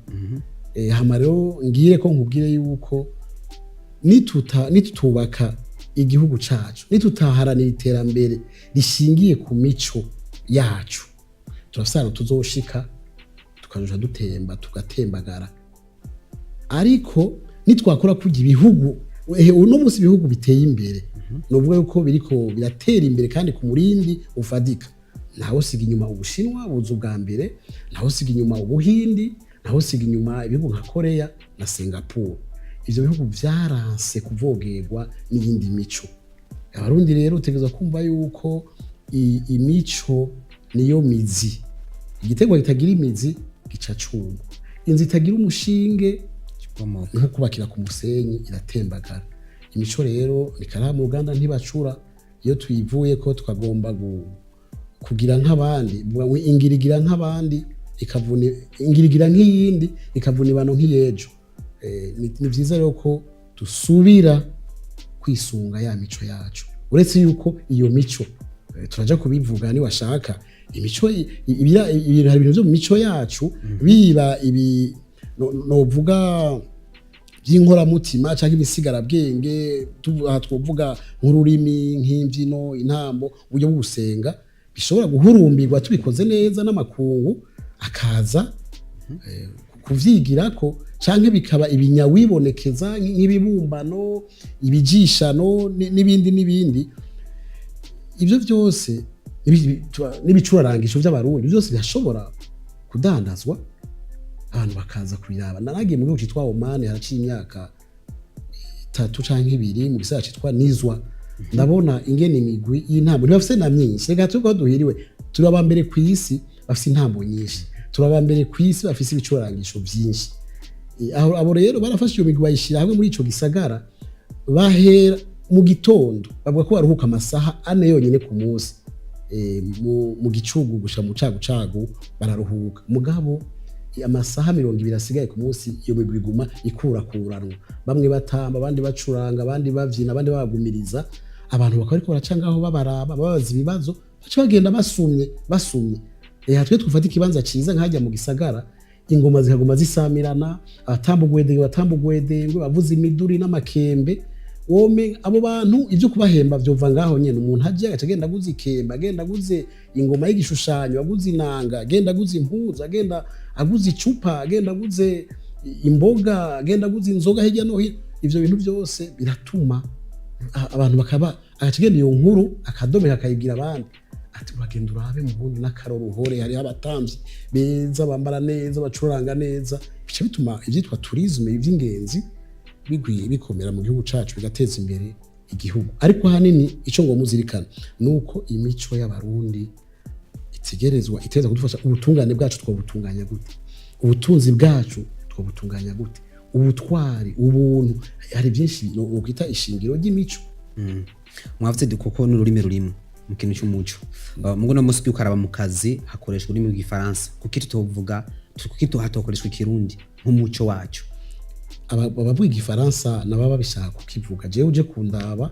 Hama rero ngire ko nkubwire yuko nitutubaka igihugu cacu, nitutaharanira iterambere rishingiye ku mico yacu, turafise ahantu tuzoshika tukaja dutemba, tugatembagara. Ariko nitwakora kurya ibihugu, uno munsi ibihugu biteye imbere, nuvuga yuko biriko biratera imbere kandi ku murindi ufadika. Ntawe usiga inyuma Ubushinwa, buza ubwa mbere, ntawe usiga inyuma Ubuhindi, ntawe usiga inyuma ibihugu nka Korea na Singapore. Ivyo bihugu vyaranse kuvogerwa n'iyindi mico. Abarundi rero utegerezwa kumva yuko imico niyo mizi. Igiterwa kitagira imizi gica cuma. Inzu itagira umushinge Bomoka. nko kubakira ku musenyi, iratembagara. Imico rero ni karaha mu ruganda ntibacura. Iyo tuyivuye ko tukagomba kugira nk'abandi, vuga ngo ingirigira nk'abandi ikavuna, ingirigira nk'iyindi ikavuna ibano nk'iyejo. Ni vyiza rero ko dusubira kwisunga ya mico yacu. Uretse yuko iyo mico, turaja kubivuga niwashaka, imico hari ibintu vyo mu mico yacu biba ibi novuga by'inkoramutima cyangwa ibisigarabwenge. Aha twovuga nk'ururimi, nk'imbyino, intambo, uburyo bwo gusenga, bishobora guhurumbirwa tubikoze neza n'amakungu akaza kuvyigirako, canke bikaba ibinyawibonekeza nk'ibibumbano, ibijishano n'ibindi n'ibindi. Ibyo byose n'ibicurarangisho by'Abarundi byose birashobora kudandazwa, abantu bakaza kubiraba. Naragiye mu gihugu cyitwa Oman haraciye imyaka 3 canke 2, mu gisagara citwa Nizwa, ndabona ingene imigwi y'intambo, ntibafise na myinshi. Reka tuvuge ko duhiriwe, turi aba mbere ku isi bafise intambo nyinshi, turi aba mbere ku isi bafise ibicurangisho vyinshi. Aho abo rero barafashe iyo migwi bayishira hamwe muri ico gisagara, bahera mu gitondo. Bavuga ko baruhuka amasaha 4 yonyine ku munsi. Mu gicugu gushika mu cagucagu bararuhuka, mugabo amasaha 20 asigaye ku munsi iyo migwi iguma ikurakuranwa, bamwe batamba, abandi bacuranga, abandi bavyina, abandi babagumiriza. Abantu bakaba bariko baraca ngaho babaraba, babaza ibibazo, baca bagenda basumye basumye. Twe twufata ikibanza ciza nkajya mu gisagara, ingoma zikaguma zisamirana, abatamba ugwedengwe batamba ugwedengwe, bavuza imiduri n'amakembe. Wome abo bantu ibyo kubahemba vyova ngaho nyene. Umuntu aje agaca agenda aguze ikembe, agenda aguze ingoma y'igishushanyo, aguze inanga, agenda aguze impuzu, agenda aguze icupa, agenda aguze imboga, agenda aguze inzoga hirya no hino. Ivyo bintu byose biratuma abantu bakaba agaca agenda iyo nkuru akadomeka akayibwira abandi, ati uragenda urabe mu Burundi n'akaroruhore, hariho abatamvyi beza, bambara neza, bacuranga neza. Bica bituma ivyitwa tourisme, ivy'ingenzi bigwiye, bikomera mu gihugu cacu, bigateza imbere igihugu. Ariko ahanini ico ngo muzirikana nuko imico y'Abarundi itegerezwa kudufasha. Ubutungane bwacu twobutunganya gute? Ubutunzi bwacu twobutunganya gute? Ubutwari, ubuntu, hari byinshi nokwita ishingiro ry'imico. Mwavuze kuko n'ururimi rurimo. Mu kintu cy'umuco, mugo no musi ukaraba mu kazi hakoreshwa ururimi rw'igifaransa, kuki tutovuga, kuki hatokoreshwa ikirundi nk'umuco wacu? Abavuga igifaransa nabo babishaka kukivuga. Jewe uje kundaba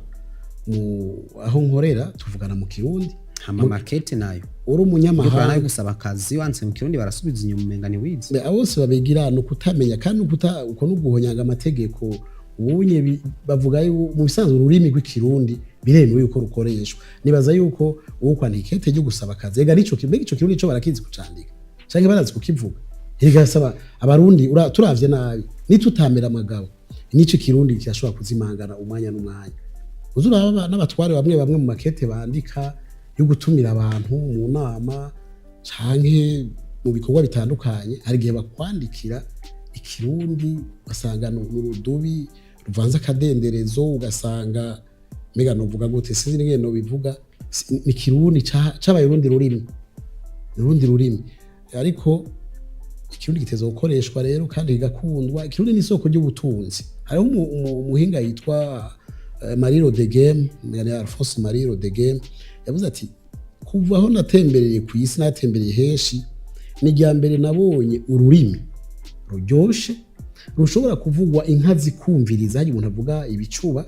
mu aho nkorera, tuvugana mu kirundi. Hama market nayo uri nayo umunyamahanga gusaba akazi wanditse mu kirundi barasubiza inyuma, umenga ntiwize. Abo bose babigira ni ukutamenya, kandi uko no guhonyanga amategeko. Ubunye bavuga mu bisanzwe ururimi rw'ikirundi biremewe yuko rukoreshwa. Nibaza yuko uwo kwandika ikete ryo gusaba akazi, ega nico mbega ico kirundi co barakizi kucandika canke barazi kukivuga? Erega saba abarundi turavye nabi, nitutamera amagabo, nico kirundi kirashobora kuzimangana umwanya n'umwanya. Uzi uraba n'abatware bamwe bamwe mu makete bandika yo gutumira abantu mu nama canke mu bikorwa bitandukanye, hari igihe bakwandikira ikirundi ugasanga ni urudubi ruvanze akadenderezo, ugasanga mbega novuga gute? Sinzi n'ingene nobivuga. Ni ikirundi cabaye urundi rurimi, urundi rurimi. Ariko ikirundi giteza gukoreshwa rero kandi kigakundwa. Ikirundi ni isoko ry'ubutunzi. Hariho umuhinga yitwa Marie Rodegem, yani Alphonse Marie Rodegem, yavuze ati: "Kuva aho natembereye ku isi, natembereye henshi, ni irya mbere nabonye ururimi ruryoshe rushobora kuvugwa inka zikumviriza." Hari umuntu avuga ibicuba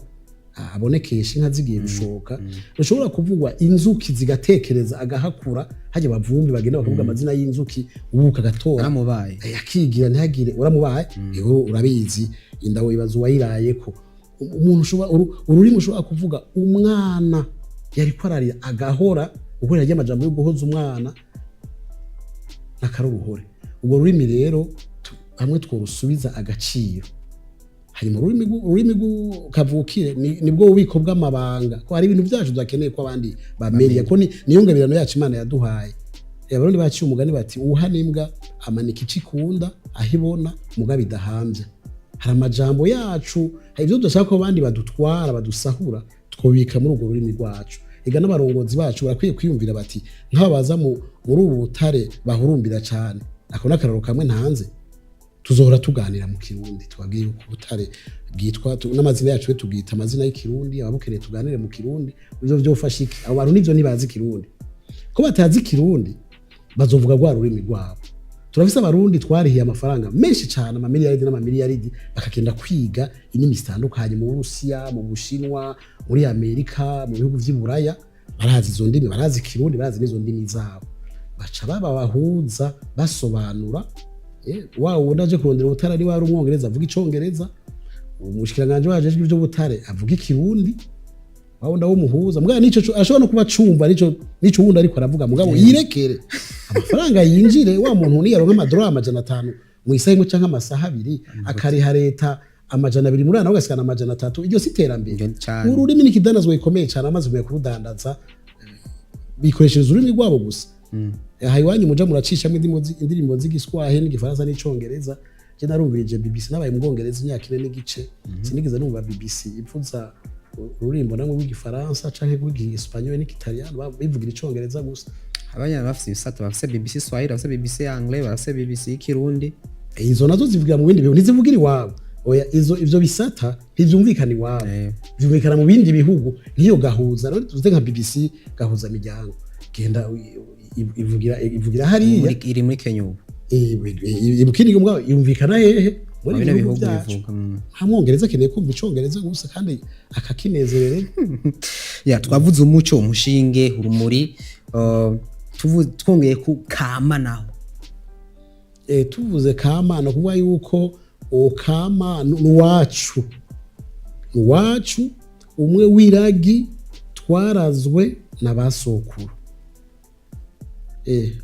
abonekesha inka zigiye gushoka, rushobora kuvugwa inzuki zigatekereza, agahakura hajya bavumbi bagenda bakavuga amazina y'inzuki, ubuka agatora. Naramubaye. Akigira ntihagire uramubaye. Ego, urabizi, inda wibaza uwayirayeko. Umuntu ushobora ururimi ushobora kuvuga umwana yariko ararira agahora, gukorera ry'amajambo yo guhoza umwana n'akaruruhore. Ubwo rurimi rero hamwe tworusubiza agaciro. Hanyuma ururimi kavukire nibwo bubiko bw'amabanga, ko hari ibintu byacu tudakeneye ko abandi bamenya, ko niyo ngabirano yacu Imana yaduhaye. Abarundi baciye umugani bati: "Uwuhana imbwa amanika ico ikunda aho ibona mugabo idahambye." Hari amajambo yacu, hari ibyo tudashaka ko abandi badutwara, badusahura, twobika muri urwo rurimi rwacu. Ega n'abarongozi bacu barakwiye kwiyumvira bati nk'aba baza muri ubu butare bahurumbira cyane. Ako n'akararo kamwe ntanze. Tuzohora tuganira mu kirundi, tubabwiye yuko ubutare bwitwa n'amazina yacu we tubwita amazina y'ikirundi, ababukeneye tuganire mu kirundi. Ivyo vyofasha iki? Abo bantu nivyo ntibazi ikirundi. Ko batazi ikirundi, bazovuga rwa rurimi rwabo. Turafise abarundi twarihiye amafaranga menshi cyane, amamiliyaridi n'amamiliyaridi, bakagenda kwiga indimi zitandukanye mu Burusiya, mu Bushinwa, muri Amerika, mu bihugu vy'i Buraya. Barazi izo ndimi, barazi ikirundi, barazi n'izo ndimi zabo, baca baba bahuza basobanura. Wa wundi aje kurondera ubutare ari wari umwongereza avuga icongereza, umushikiranganji wajejwe ivy'ubutare avuga ikirundi, wa wundi w'umuhuza mugabo nico ashobora no kuba acumva nico wundi ariko aravuga, mugabo yirekere amafaranga yinjire. Wa muntu niyaronka amadolari 500 mu isaha imwe canke amasaha 2, akariha leta 200 muri nawe, agasigana 300, iryo si iterambere? Iryo cane. Ururimi ni ikidandazwa gikomeye cane. Amaze kumenya kurudandaza, bikoreshereza ururimi rwabo gusa. Aha iwanyu muja muracishamo indirimbo z'igiswahili n'igifaransa n'icongereza. Je narumvirije BBC, nabaye mu Bwongereza imyaka 4 n'igice, sinigeze numva BBC ivuza ururimbo namwe rw'igifaransa canke rw'igisipanyoli n'ikitaliyano, bivugira icongereza gusa. Abanya bafise ibisata, bafise BBC Swahili, bafise BBC Anglais, bafise BBC Kirundi. Izo nazo zivugira mu bindi bihugu, ntizivugira iwabo. Oya, izo ivyo bisata ntivyumvikana iwabo, vyumvikana mu bindi bihugu. Nk'iyo gahuza rero, tuvuze nka BBC gahuza miryango, genda ivugira hariya. Iri muri Kenya ubu. Ibukindi mugabo yumvikana hehe? Muri bino bihugu bihugu byacu. bivuga. Nta mwongereza akeneye kumva icongereza gusa kandi akakinezerere. Ya, twavuze umuco, umushinge, urumuri, twongeye ku kama naho. Tuvuze kama, ni ukuvuga yuko uwo kama ni uwacu, uwacu umwe w'iragi twarazwe na ba sokuru.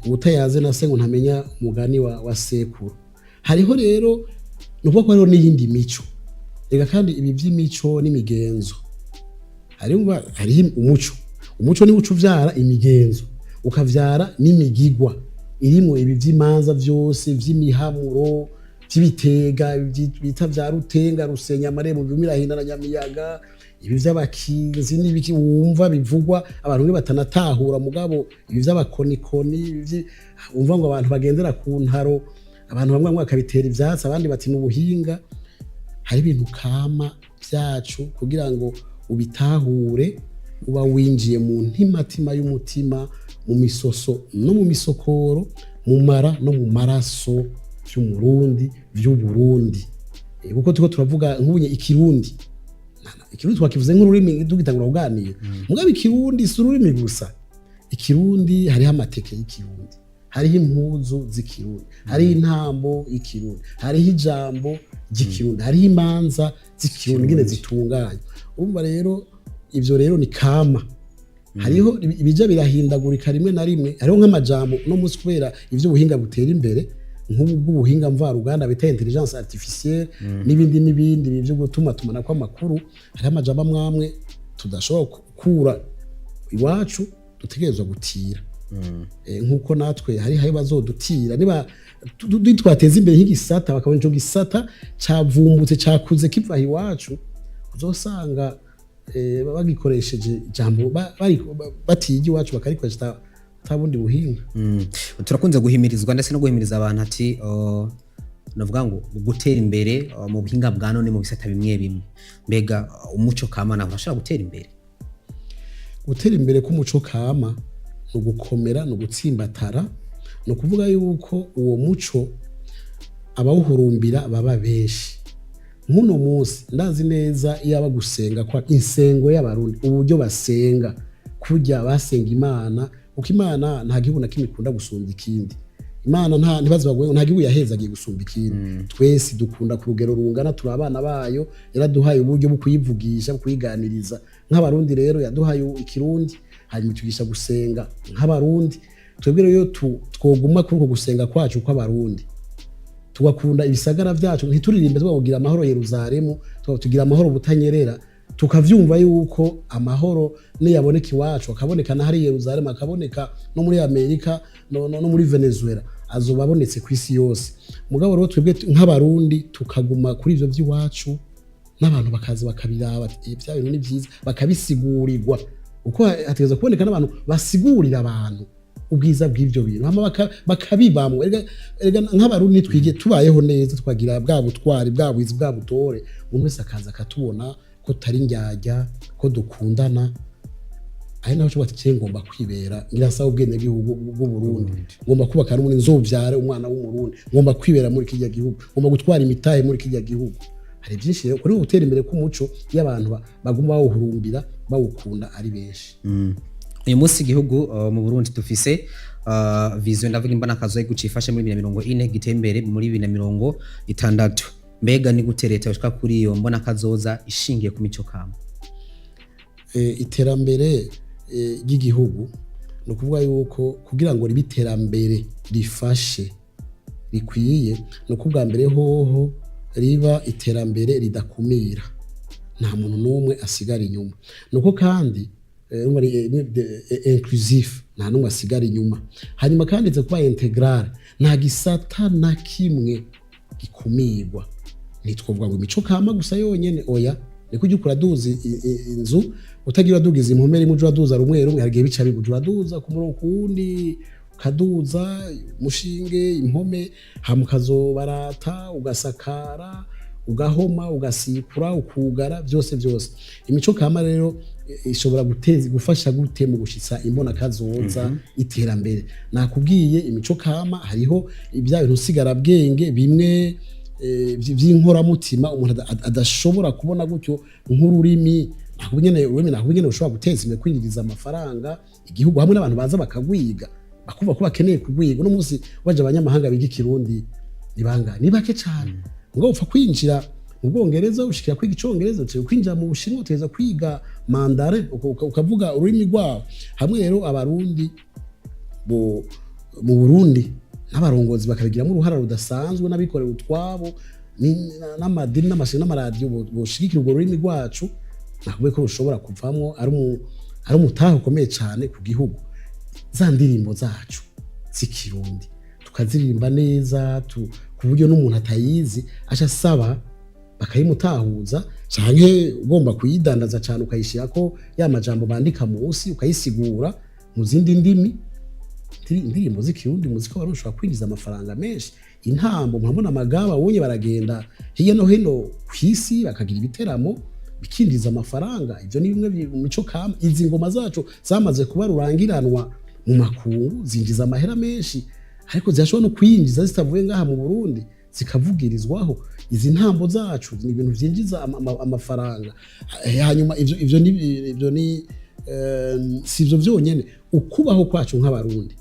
Ubutayaze na se ngo ntamenya umugani wa sekuru. Hariho rero, ni ukuvuga ko hariho n'iyindi mico. Reka kandi ibi by'imico n'imigenzo, hariho umuco. Umuco niwo uca uvyara imigenzo, ukavyara n'imigigwa irimo ibi by'imanza byose, by'imihamuro, by'ibitega bita vya rutenga, rusenya amarembo, bimirahinda na nyamiyaga, ibi by'abakinzi n'ibiki wumva bivugwa abantu bamwe batanatahura. Mugabo ibi by'abakonikoni, ibi wumva ngo abantu bagendera ku ntaro, abantu bamwe bamwe bakabitera ivyatsi, abandi bati ni ubuhinga. Hari ibintu kama byacu kugira ngo ubitahure. Uba winjiye mu ntimatima y'umutima, mu misoso no mu misokoro, mu mara no mu maraso vy'Umurundi, vy'Uburundi. Kuko turiko turavuga nk'ubunye Ikirundi. Ikirundi twakivuze nk'ururimi tugitangura kuganira, mugabo Ikirundi si ururimi gusa. Ikirundi hariho amateke y'Ikirundi, hariho impuzu z'Ikirundi, hariho intambo y'Ikirundi, hariho ijambo ry'Ikirundi, hariho imanza z'Ikirundi ingene zitunganya. Urumva rero, ivyo rero ni kama. Hariho ibija birahindagurika rimwe na rimwe. Hariho nk'amajambo uno munsi, kubera ivy'ubuhinga butera imbere, nk'ubu bw'ubuhinga mvaruganda bita intelligence artificielle n'ibindi n'ibindi byo gutuma tumana kw'amakuru, hariho amajambo amwe amwe tudashobora gukura iwacu, dutegerezwa gutira. Nk'uko natwe hari hari bazodutira niba twateza imbere nk'igisata, bakabona ico gisata cavumbutse, cakuze kiva aha iwacu, uzosanga bagikoresheje ijambo batiye iwacu, bakarikoresha ata bundi buhinga. Turakunze guhimirizwa ndetse no guhimiriza abantu ati navuga ngo gutera imbere mu buhinga bwa none mu bisata bimwe bimwe. Mbega umuco kama naho urashobora gutera imbere? Gutera imbere k'umuco kama ni ugukomera, ni ugutsimbatara, ni ukuvuga yuko uwo muco abawuhurumbira baba benshi. Nk'uno munsi ndazi neza iyo aba gusenga kwa insengo y'Abarundi, uburyo basenga, kurya basenga Imana, kuko Imana nta gihugu na kimwe ikunda gusumba ikindi. Imana nta ntibaze baguye, nta gihugu yahezagiye gusumba ikindi. Twese dukunda ku rugero rungana, turi abana bayo. Yaraduhaye uburyo bwo kuyivugisha, bwo kuyiganiriza nk'Abarundi. Rero yaduhaye Ikirundi, hanyuma itugisha gusenga nk'Abarundi. Twebwe rero iyo twoguma kuri uko gusenga kwacu kw'Abarundi, tugakunda ibisagara vyacu, ntituririmbe tugira amahoro Yeruzalemu, tugira amahoro Butanyerera, tukavyumva yuko amahoro niyaboneka iwacu, akaboneka na hari Yeruzalemu, akaboneka no muri Amerika, no muri Venezuela, azoba abonetse ku isi yose. Mugabo rero twebwe nk'Abarundi tukaguma kuri ivyo vy'iwacu, n'abantu bakaza bakabiraba bati: "Eh, vya bintu ni vyiza", bakabisigurirwa, uko hategerezwa kuboneka n'abantu basigurira abantu ubwiza bw'ivyo bintu, hama bakabibamwo. Erega nk'Abarundi twige tubayeho neza, twagira bwa butwari, bwa bwizi, bwa butore, umuntu wese akaza akatubona ko tutari ndyarya, ko dukundana. Ari naho ushobora ati: "Ngomba kwibera, ngira nsaba ubwenegihugu bw'Uburundi, ngomba kubaka n'ubundi, nzovyare umwana w'Umurundi, ngomba kwibera muri kirya gihugu, ngomba gutwara imitahe muri kirya gihugu." Hari byinshi rero kuri gutera imbere k'umuco iyo abantu baguma bawuhurumbira, bawukunda ari benshi. Uyu munsi igihugu mu Burundi dufise vision, ndavuga imbonakazo y'igihugu cifashe muri 2040, giteye imbere muri 2060. Mbega ni gute leta yoshika kuri iyo mbonakazoza ishingiye ku mico kama? Iterambere ry'igihugu ni ukuvuga yuko kugira ngo ribe iterambere rifashe, rikwiye, ni uko ubwa mbere hoho riba iterambere ridakumira, nta muntu n'umwe asigara inyuma. Ni uko kandi urumva inclusif, nta n'umwe asigara inyuma. Hanyuma kandi iza kuba intégral, nta gisata na kimwe gikumirwa. Ntitwovuga ngo imico kama gusa yonyene, oya. Niko ujya uraduza inzu, utagira uradugiza impome rimwe, uje uraduza rumwe rumwe, hari igihe bica biguja. Uraduza ku murongo ku wundi, ukaduza umushinge, impome, hama ukazobarata, ugasakara, ugahoma, ugasikura, ukugara, byose byose. Imico kama rero ishobora guteza, gufasha gute mu gushitsa imbona kazoza, iterambere? Nakubwiye, imico kama hariho ibya bintu nsigarabwenge bimwe vy'inkoramutima umuntu adashobora kubona gutyo, nk'ururimi. Nakubwiye nyene ururimi, nakubwiye nyene ushobora guteza imbere, kwinjiriza amafaranga igihugu, hamwe n'abantu baza bakagwiga, bakumva ko bakeneye kugwiga. Uno munsi waje abanyamahanga biga Ikirundi ni bangahe? Ni bake cane. Ngo upfa kwinjira mu Bwongereza ushikira kwiga Icongereza, ushikira kwinjira mu Bushinwa utegereza kwiga Mandarin, ukavuga ururimi rwabo. Hamwe rero Abarundi bo mu Burundi n'abarongozi bakabigiramo uruhara rudasanzwe, n'abikorera utwabo, n'amadini n'amashyaka n'amaradiyo boshigikira urwo rurimi rwacu, nakubwiye ko rushobora kuvamwo ari umutahe ukomeye cyane ku gihugu. Za ndirimbo zacu z'Ikirundi tukaziririmba neza, ku buryo n'umuntu atayizi aca asaba bakayimutahuza, canke ugomba kuyidandaza cyane ukayishyirako ya majambo bandika munsi, ukayisigura mu zindi ndimi. Indirimbo z'Ikirundi, muziko Abarundi ushobora kwinjiza amafaranga menshi. Intambo, murabona amagaba wonye baragenda hirya no hino ku isi bakagira ibiteramo. Bikinjiza amafaranga. Ivyo ni bimwe mu mico kama. Izi ngoma zacu zamaze kuba rurangiranwa mu makungu, zinjiza amahera menshi, ariko zirashobora no kwinjiza zitavuye ngaha mu Burundi, zikavugirizwaho. Izi ntambo zacu ni ibintu vyinjiza amafaranga. Hanyuma ivyo ni si ivyo vyonyene. Ukubaho kwacu nk'Abarundi,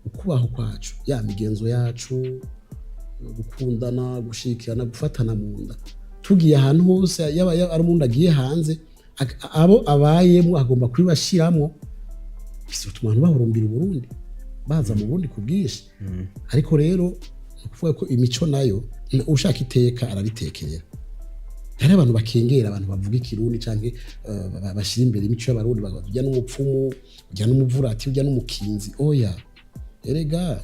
ukubaho kwacu, ya migenzo yacu, gukundana, gushikirana, gufatana mu nda, tugiye ahantu hose, yaba ari umuntu agiye hanze, abo abayemo agomba kubibashiramwo, bizotuma abantu bahurumbira Uburundi, baza mu Burundi ku bwinshi. Ariko rero ni ukuvuga ko imico nayo, ushaka iteka araritekerera. Hari abantu bakengera abantu bavuga Ikirundi canke bashyira imbere imico y'Abarundi, bakavuga ujya n'umupfumu, ujya n'umuvurati, ujya n'umukinzi. Oya, erega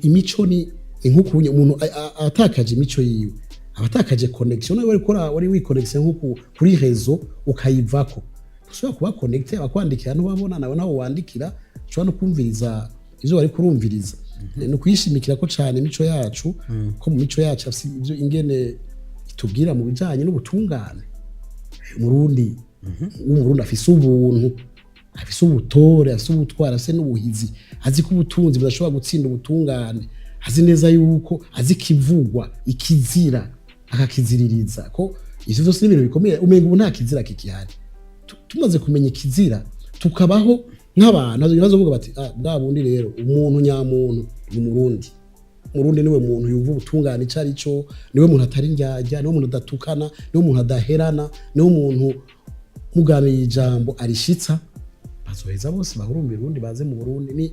imico ni nk'ukunye umuntu atakaje imico yiwe, aba atakaje connexion. Nawe wari wikonnexion nko kuri réseau, ukayivako, ushobora kuba connecté, abakwandikira ntubabona, nawe nawe wandikira, ushobora no kumviriza ivyo wari kurumviriza. Ni ukuyishimikira ko cane imico yacu, ko mu mico yacu afise ivyo ingene itubwira mu bijanye n'ubutungane. Umurundi w'Umurundi afise ubuntu, afise ubutore, afise ubutwari, afise n'ubuhizi, azi ko ubutunzi budashobora gutsinda ubutungane, azi neza yuko azi ikivugwa, ikizira akakiziririza, ko ivyo vyose ni ibintu bikomeye. Umenga ubu nta kizira kikihari. Tumaze kumenya ikizira, tukabaho nk'abantu bazovuga bati: "Ah, bwa bundi rero umuntu nyamuntu ni Umurundi." Umurundi niwe muntu yumva ubutungane ico ari cyo, niwe muntu atari ndyarya, niwe muntu adatukana, niwe muntu adaherana, niwe muntu muganiye ijambo arishitsa. Bazoheza bose bahurumbira Uburundi, baze mu Burundi. Ni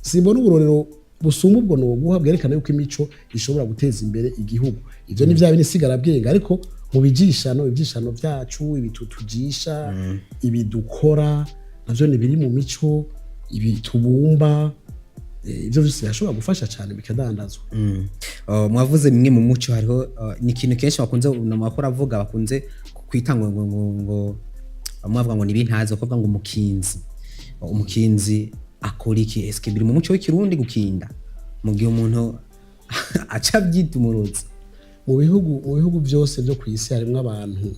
simbona uburorero busumba ubwo noguha bwerekana yuko imico ishobora guteza imbere igihugu. Ivyo ni vya bindi sigarabwenge, ariko mu bijishano, ibyishano byacu, ibitutujisha, ibidukora, navyo ni biri mu mico, ibi tubumba, ivyo vyose birashobora gufasha cyane, bikadandazwa. Mwavuze bimwe mu muco. Hariho ni ikintu kenshi bakunze amakuru avuga, bakunze kwita ngo bamwe bavuga ngo ni ibintazi, bakavuga ngo umukinzi. Umukinzi akora iki? Eske biri mu muco w'Ikirundi gukinda mu gihe umuntu aca abyita umurozi? Mu bihugu byose byo ku isi harimo abantu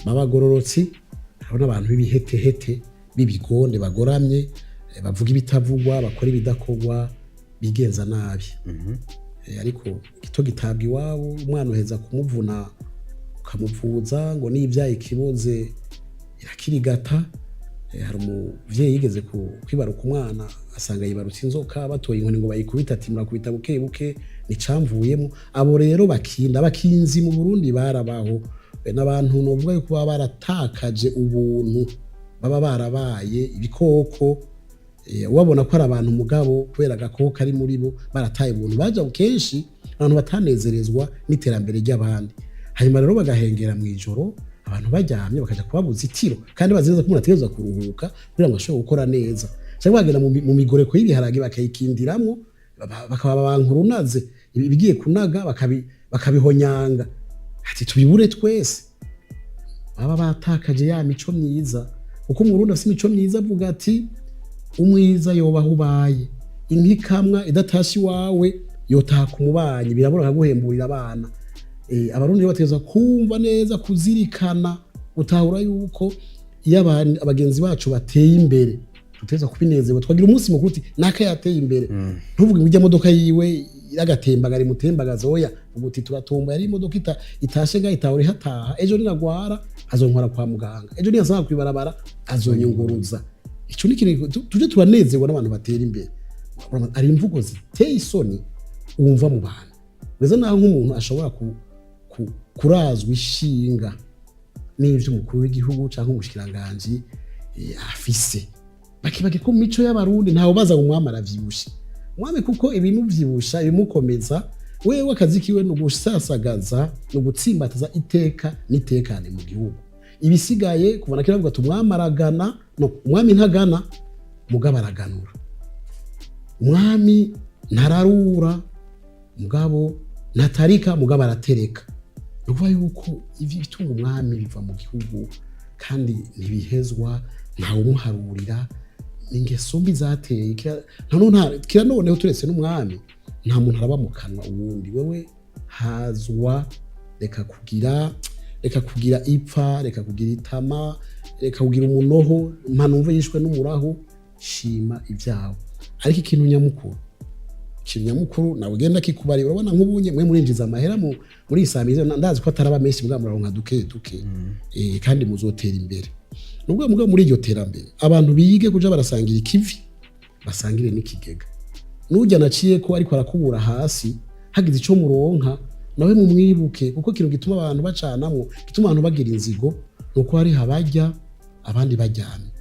b'abagororotsi, hariho n'abantu b'ibihetehete, b'ibigonde, bagoramye, bavuga ibitavugwa, bakora ibidakorwa, bigenza nabi. Ariko gito gitabwa iwabo. Umwana uheza kumuvuna ukamuvuza ngo n'ibyaye ikiboze irakirigata. Hari umuvyeyi yigeze kwibaruka umwana, asanga yibarutse inzoka. Batoye inkoni ngo bayikubita, ati: "Murakubita buke buke, nicamvuyemo." Abo rero bakinda, abakinzi mu Burundi barabaho. N'abantu novuga yuko baba baratakaje ubuntu, baba barabaye ibikoko. Wabona ko ari abantu, mugabo kubera agakoko kari muri bo, barataye ubuntu. Baja kenshi abantu batanezerezwa n'iterambere ry'abandi, hanyuma rero bagahengera mu ijoro abantu baryamye, bakaja kubabuza itiro, kandi bazi neza ko umuntu ategerezwa kuruhuka kugira ngo ashobore gukora neza, cyangwa bagenda mu migoreko y'ibiharage bakayikindiramwo, bakaba bankurunaze ibigiye kunaga, bakabihonyanga, ati: "Tubibure twese." Baba batakaje ya mico myiza, kuko Umurundi afise imico myiza avuga ati: "Umwiza yobaho ubaye inka ikamwa idatashe iwawe, yotaha ku mubanyi." Birabura akaguhemburira abana. Abarundi rero bategerezwa kumva neza, kuzirikana, gutahura yuko iyo abagenzi bacu bateye imbere, dutegerezwa kubinezerwa, twagira umunsi mukuru, uti: "Naka yateye imbere." Ntuvuge ngo ijya modoka yiwe iragatembagara imutembagaza. Oya, uvuga uti: "Turatomboye, ari imodoka itashe ngaho, itahora ihataha. Ejo ninagwara azonkora kwa muganga, ejo niyasanga kwibarabara azonyunguruza." Ico ni ikintu tuje turanezerwa n'abantu batera imbere. Hari imvugo ziteye isoni wumva mu bantu, kugeza naho nk'umuntu ashobora kurazwa ishinga n'ivyo umukuru w'igihugu cyangwa umushikiranganji afise. Bakibaga ko mu mico y'Abarundi ntawe baza ngo umwami aravyibushe. Umwami kuko ibimuvyibusha, ibimukomeza, wewe akazi kiwe ni ugusasagaza, ni ugutsimbataza iteka n'itekane mu gihugu. Ibisigaye, kuva na kera bavuga ati: "Umwami aragana." No, umwami ntagana, mugabo araganura. Umwami ntararura, mugabo ntatarika, mugabo aratereka. Ni ukuvuga yuko ibitunga umwami biva mu gihugu kandi ntibihezwa, ntawumuharurira. Ni ingeso mbi zateye. Kira noneho turetse n'umwami, nta muntu araba mu kanwa uwundi. Wewe hazwa, reka kugira, reka kugira Reka kugira ipfa, reka kugira itama, reka kugira umunoho, mpanumve yishwe n'umuraho. Shima ibyawe. Ariko ikintu nyamukuru nawe ugenda kikubari, urabona nk'ubunye mwe murinjiza amahera muri isamize, ndazi ko ataraba menshi, mbwa muraronka duke duke, kandi muzotera imbere. Nubwo mugabo muri iryo terambere abantu bige kuja barasangira ikivi, basangire n'ikigega. Nujya naciye ko ariko arakubura hasi, hagize ico muronka nawe mumwibuke, kuko ikintu gituma abantu bacanamwo, gituma abantu bagira inzigo, nuko hari habajya abandi baryamye.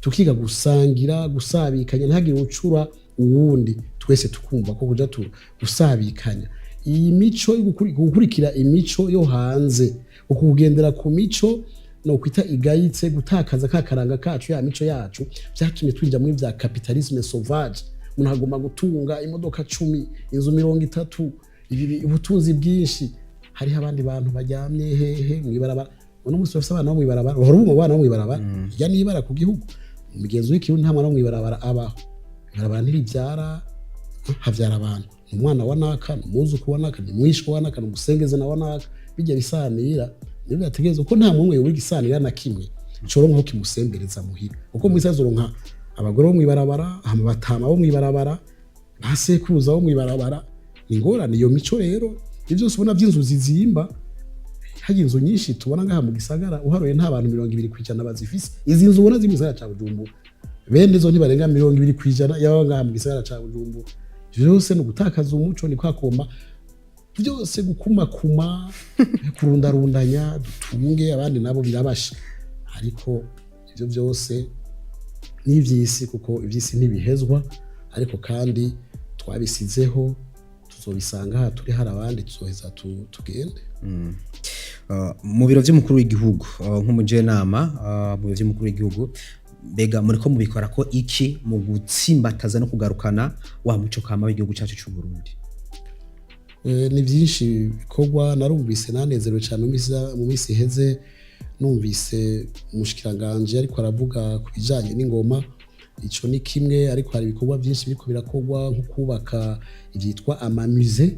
Tukiga gusangira, gusabikanya, ntihagire ucura uwundi, twese tukumva ko kuja tu gusabikanya. Iyi mico yo gukurikira imico yo hanze, ukugendera ku mico no kwita igayitse, gutakaza ka karanga kacu, ya mico yacu, byatumye twinjira muri vya capitalisme sauvage. Umuntu agomba gutunga imodoka 10, inzu 30, ubutunzi bwinshi. Hariho abandi bantu baryamye hehe? Mw'ibarabara. Uno munsi bafise abana bo mw'ibarabara, uhora ubumva abana bo mw'ibarabara. Irya n'ibara ku gihugu. Umugenzi w'ikirundi, nta mwana wo mw'ibarabara abaho. Ibarabara ntirivyara, havyara abantu. Ni umwana wa naka, ni umwuzukuru wa naka, ni mwishwa wa naka, ni umusengezi na wa naka. Bijya bisanira nibyo byategerezwa, ko nta mumwe yobura igisanira na kimwe coronka aho kimusembereza muhira, kuko mwisi azoronka abagore bo mw'ibarabara, hama batama bo mw'ibarabara, ba sekuruza bo mw'ibarabara. Ni ingorane iyo mico rero. Ivyo byose ubona vy'inzu zizimba, hajya inzu nyinshi tubona ngaha mu gisagara, uharuye nta bantu 20% bazifise. Izi nzu ubona ziri mu gisagara ca Bujumbura, bene izo ntibarenga 20% y'ababa ngaha mu gisagara ca Bujumbura. Ivyo byose ni ugutakaza umuco, ni kwakoma byose, gukumakuma, kurundarundanya dutunge abandi nabo birabasha. Ariko ivyo byose ni ivy'isi, kuko ivy'isi ntibihezwa. Ariko kandi twabisizeho, tuzobisanga aha turi, hari abandi, tuzoheza tugende. Mu biro vy'umukuru w'igihugu, nk'umujenama, mu biro vy'umukuru w'igihugu, mbega muriko mubikora ko iki mu gutsimbataza no kugarukana wa muco kama w'igihugu cacu c'u Burundi? Ni byinshi bikorwa. Narumvise nanezerewe cyane mu minsi iheze numvise umushikiranganje ariko aravuga ku bijanye n'ingoma. Ico ni kimwe, ariko hari ibikorwa byinshi biriko birakorwa, nko kubaka ivyitwa ama musées,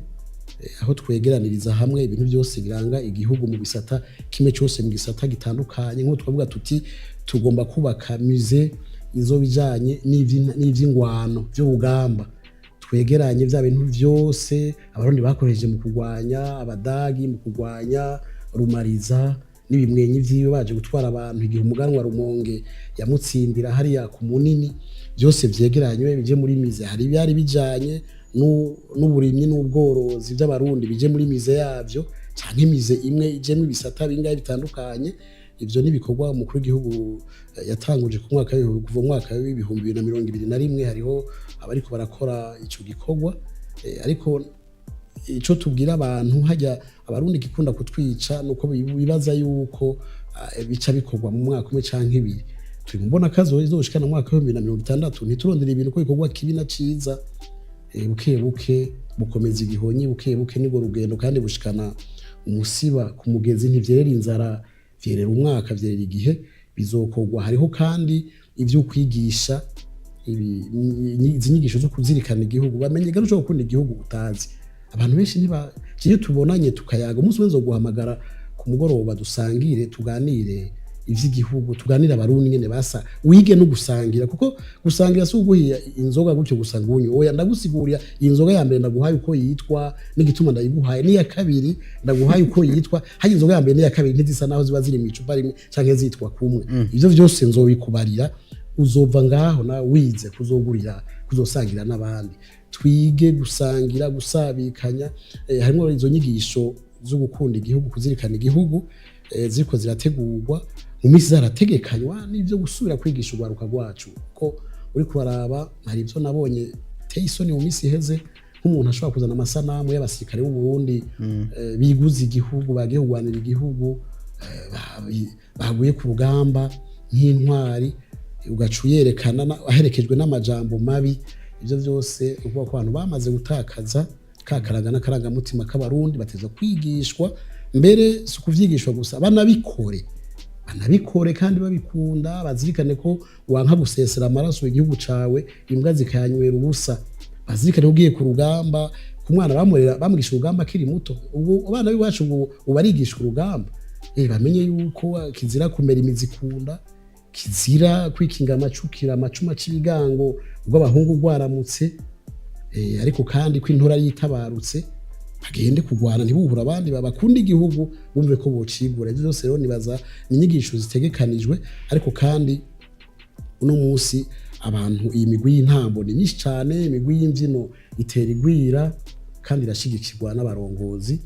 aho twegeraniriza hamwe ibintu byose biranga igihugu mu bisata, kimwe cyose mu gisata gitandukanye. Nk'uko twavuga tuti tugomba kubaka musée izo bijanye n'ivy'ingwano vy'urugamba, twegeranye bya bintu byose Abarundi bakoresheje mu kurwanya Abadagi, mu kurwanya Rumariza n'ibimwenyi vyiwe baje gutwara abantu, igihe umuganwa Rumonge yamutsindira hariya ku Munini. Byose vyegeranywe bije muri musée. Hari ibyari bijanye n'uburimyi n'ubworozi by'Abarundi, bije muri musée yavyo, canke musée imwe ijemwo ibisata bingahe bitandukanye. Ivyo ni ibikorwa umukuru w'igihugu yatanguje ku mwaka kuva mu mwaka w'2021. Hariho abariko barakora ico gikorwa. Ariko ico tubwira abantu hajya, Abarundi gikunda kutwica nuko bibaza yuko bica bikorwa mu mwaka umwe canke ibiri. Turi mu mbona kazo izoshikana mu mwaka w'2060. Ntiturondera ibintu ko bikorwa kibi na ciza. Buke buke bukomeza igihonyi, buke buke nibwo rugendo, kandi bushikana umusiba ku mugezi. Ntivyerera inzara, vyerera umwaka, vyerera igihe. Bizokorwa. Hariho kandi ivyo kwigisha izi nyigisho zo kuzirikana igihugu, bamenye garo ushobora gukunda igihugu utazi. Abantu benshi ntiba iyo tubonanye tukayaga umunsi umwe, nzoguhamagara ku mugoroba dusangire, tuganire ivy'igihugu, tuganire Abarundi ingene basa, wige no gusangira, kuko gusangira si uguhiya inzoga gutyo gusa ngo unywe. Oya, ndagusigurira iyi nzoga ya mbere ndaguhaye uko yitwa n'igituma ndayiguhaye, n'iya kabiri ndaguhaye uko yitwa. Hari inzoga ya mbere n'iya kabiri ntizisa naho ziba ziri mu icupa rimwe canke zitwa kumwe. Ivyo vyose nzobikubarira, uzova ngaho nawe wize kuzogurira, kuzosangira n'abandi. Twige gusangira, gusabikanya. Harimo izo nyigisho zo gukunda igihugu, kuzirikana igihugu, ziriko zirategurwa mu minsi, zarategekanywa, n'ivyo gusubira kwigisha urwaruka rwacu, ko uri kuraraba hari ivyo nabonye teye isoni mu minsi iheze, nk'umuntu ashobora kuzana amasanamu y'abasirikare b'u Burundi biguze igihugu, bagiye kurwanira igihugu, baguye ku rugamba nk'intwari, ugaca uyerekana aherekejwe n'amajambo mabi. Ivyo vyose ukuvuga ko abantu bamaze gutakaza ka karanga n'akarangamutima k'Abarundi. Bateza kwigishwa mbere, si ukuvyigishwa gusa, banabikore, banabikore kandi babikunda. Bazirikane ko wanka gusesera amaraso igihugu cawe, imbwa zikayanywera ubusa. Bazirikane ko ugiye ku rugamba, ku mwana bamurera, bamwigisha urugamba akiri muto. Ubu abana b'iwacu ubu barigisha urugamba. Bamenye yuko kizira kumera imizi kunda, kizira kwikinga amacukira amacuma c'ibigango ubwo abahungu rwaramutse. Ariko kandi ko intora yitabarutse bagende kugwana, ntibuhure abandi, babakunda igihugu, bumve ko bocigura. Ivyo byose rero nibaza ni inyigisho zitegekanijwe. Ariko kandi uno munsi abantu, iyi migwi y'intambo ni myinshi cyane, imigwi y'imbyino itera igwira kandi irashigikirwa n'abarongozi.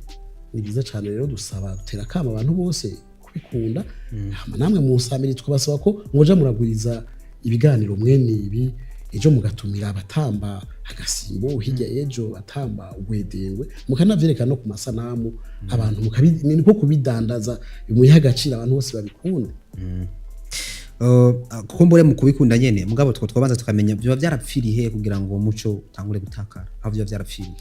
Ni byiza cyane rero, dusaba, dutera akamo abantu bose kubikunda. Hama namwe mu nsamiri tukabasaba ko mwoja muragwiza ibiganiro mwene ibi, ejo mugatumira abatamba agasimbo, hirya ejo batamba ugwedengwe, mukanavyerekana no ku masanamu abantu ni nko kubidandaza, muyihe agaciro, abantu bose babikunde. Kumbure mu kubikunda nyene, mugabo two twabanza tukamenya biba byarapfiriye he kugira ngo uwo muco utangure gutakara, aho biba byarapfiriye.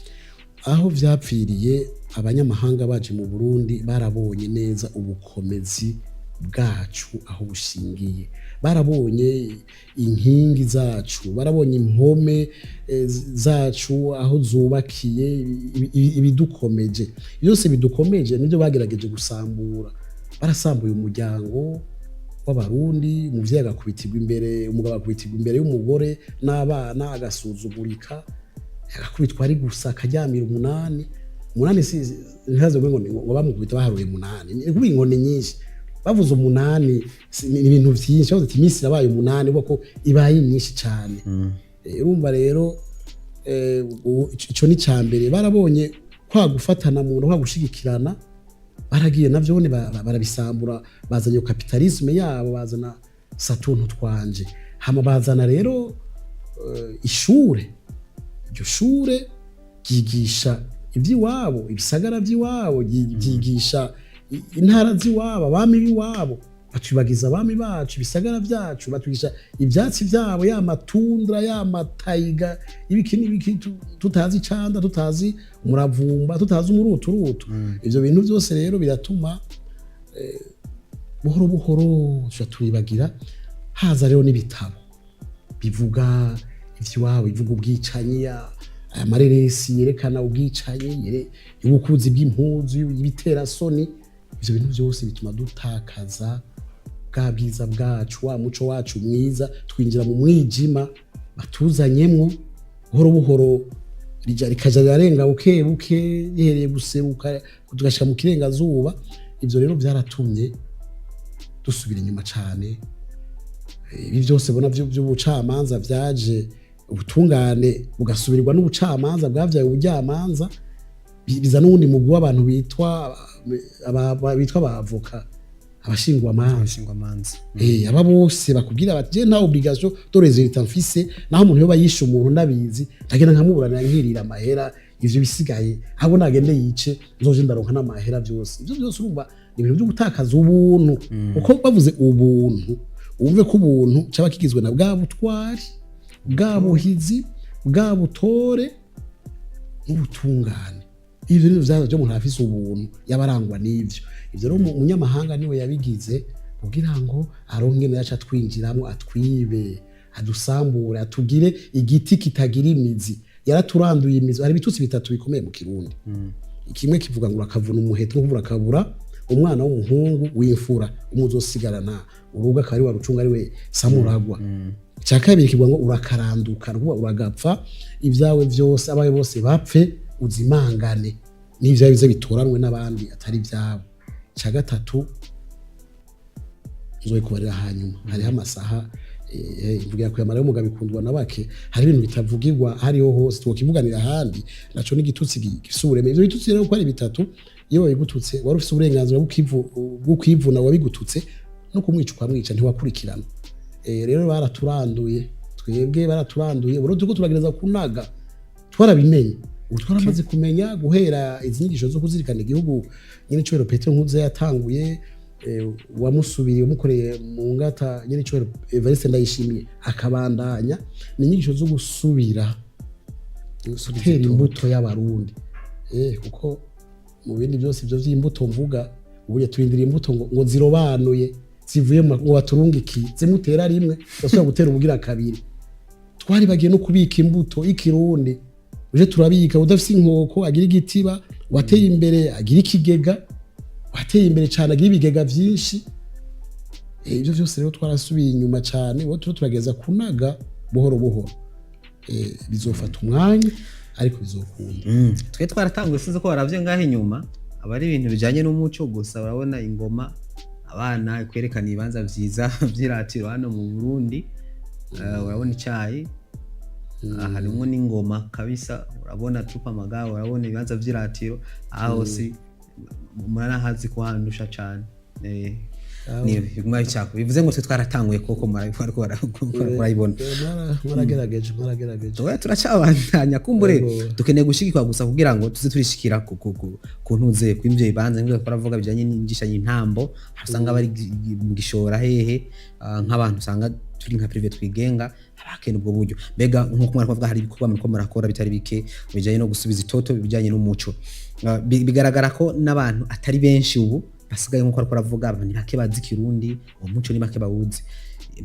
Aho vyapfiriye, abanyamahanga baje mu Burundi barabonye neza ubukomezi bwacu aho bushingiye, barabonye inkingi zacu, barabonye impome zacu aho zubakiye, ibidukomeje byose bidukomeje nibyo bagerageje gusambura. Barasambuye umuryango w'Abarundi, umuvyeyi agakubitirwa imbere, umugabo agakubitirwa imbere y'umugore n'abana, agasuzugurika, agakubitwa ari gusa, akaryamira umunani. Umunani si ntihaze ngo bamukubita baharuye umunani, ni kuvuga inkoni nyinshi. Bavuze umunani ni ibintu vyinshi, bavuze ati iminsi irabaye umunani, ubwo ko ibaye myinshi cyane. Urumva rero, ico ni ca mbere. Barabonye kwa gufatana mu nda, kwa gushigikirana, baragiye navyo barabisambura, bazanye iyo capitalisme yabo, bazana satuntu twanje. Hama bazana rero ishure. Iryo shure ryigisha iby'iwabo, ibisagara by'iwabo, ryigisha intara z'iwabo, abami b'iwabo. Batwibagiza abami bacu, ibisagara byacu, batwigisha ibyatsi byabo, ya matundra, ya matayiga, ibiki n'ibiki, tutazi icanda, tutazi umuravumba, tutazi umuruturutu. Ivyo bintu byose rero biratuma buhoro buhoro tuja turibagira. Haza rero n'ibitabo bivuga ivy'iwabo, bivuga ubwicanyi, aya mareresi yerekana ubwicanyi, ubukuzi bw'impuzu, ibiterasoni. Ivyo bintu byose bituma dutakaza bwa bwiza bwacu, wa muco wacu mwiza. Twinjira mu mwijima batuzanyemwo buhoro buhoro, rikaja rirarenga buke buke, rihereye guseruka tugashika mu kirengazuba. Ivyo rero vyaratumye dusubira inyuma cane. Ibi byose bona by'ubucamanza vyaje, ubutungane bugasubirwa n'ubucamanza bwavyaye ubujyamanza, biza n'uwundi mugwi w'abantu bitwa bitwa abavoka, abashingwamanza. Abashingwamanza. Aba bose bakubwira bati: "Je nta obligation de résultat mfise, naho umuntu yoba yishe umuntu ndabizi, ndagenda nkamuburanira, nkirira amahera, ivyo bisigaye abo nagende yice, nzoje ndaronka n'amahera." Byose ivyo byose urumva ni ibintu byo gutakaza ubuntu, kuko bavuze ubuntu, wumve ko ubuntu caba kigizwe na bwa butwari, bwa buhizi, bwa butore n'ubutungane. Ivyo nivyo vyaza byo umuntu afise ubuntu yabarangwa n'ivyo. Ivyo rero umunyamahanga niwe yabigize kugira ngo aronke ingene yaca atwinjiramo, atwibe, adusambure, atugire igiti kitagira imizi. Yaraturanduye imizi. Hari ibitutsi bitatu bikomeye mu Kirundi. Kimwe kivuga ngo urakavuna umuheto, no kuvuga urakabura umwana w'umuhungu w'imfura, umwe uzosigarana urugo, akaba ari warucunga, ari we samuragwa. Icya kabiri kivuga ngo urakaranduka, ni ukuvuga uragapfa, ibyawe byose, abawe bose bapfe, uzimangane n'ibyawe bize bitoranwe n'abandi atari ibyabo. Icya gatatu nzobikubarira hanyuma, hariho amasaha. Mvugira kuyamara y'umugabo ikundwa na bake. Hari ibintu bitavugirwa hariho hose, twokivuganira ahandi. Naco n'igitutsi gifise uburemere. Ivyo bitutsi rero uko ari bitatu, iyo babigututse wari ufise uburenganzira bwo kwivuna wabigututse no kumwica ukamwica, ntiwakurikirana. Rero baraturanduye twebwe, baraturanduye. Ubu turiko turagereza kunaga, twarabimenye. Ubu twaramaze kumenya guhera izi nyigisho zo kuzirikana igihugu nyine cyubahiro Petero Nkurunziza yatanguye, wamusubiriye umukoreye mu ngata nyine cyubahiro Evariste Ndayishimiye akabandanya, ni inyigisho zo gusubira gutera imbuto y'Abarundi. Kuko mu bindi byose ibyo by'imbuto mvuga, ubu turindira imbuto ngo zirobanuye zivuye ngo baturungikiye, zimutera rimwe basubira gutera ubugira kabiri. Twari bagiye no kubika imbuto y'ikirundi, uje turabika, udafise inkoko agira igitiba, wateye imbere agira ikigega. Wateye imbere cyane, agira ibigega byinshi. Ibyo byose rero twarasubiye inyuma cyane. Ubu turiko turageza kunaga buhoro buhoro. Bizofata umwanya, ariko bizokunda. Twe twaratanguye, sinzi ko waravye ngaho inyuma, aba ari ibintu bijanye n'umuco gusa. Urabona ingoma, abana, kwerekana ibibanza vyiza vy'iratiro hano mu Burundi. Urabona icayi, harimwo n'ingoma kabisa. Urabona tupa amagare, urabona ibibanza vy'iratiro aho hose muranahazi kuhandusha cane. Ni biguma bicako, bivuze ngo twe twaratanguye koko, murabikora, murabibona. Mwaragerageje, mwaragerageje. Tuba turacabandanya kumbure. Yego. Dukeneye gushigikwa gusa kugira ngo tuze turishikira ku ntuze kw'ivyo bibanza nk'ivyo twaravuga bijanye n'ingishanyo, intambo, aho usanga bari mu gishora hehe, nk'abantu usanga turi nka privé twigenga, abakene ubwo buryo. Mbega nk'uko mwari kuvuga, hari ibikorwa muriko murakora bitari bike bijanye no gusubiza itoto bijanye n'umuco. Bigaragara ko n'abantu atari benshi ubu basigaye, nk'uko ariko aravuga, abantu ni bake bazi Ikirundi, uwo muco ni bake bawuzi.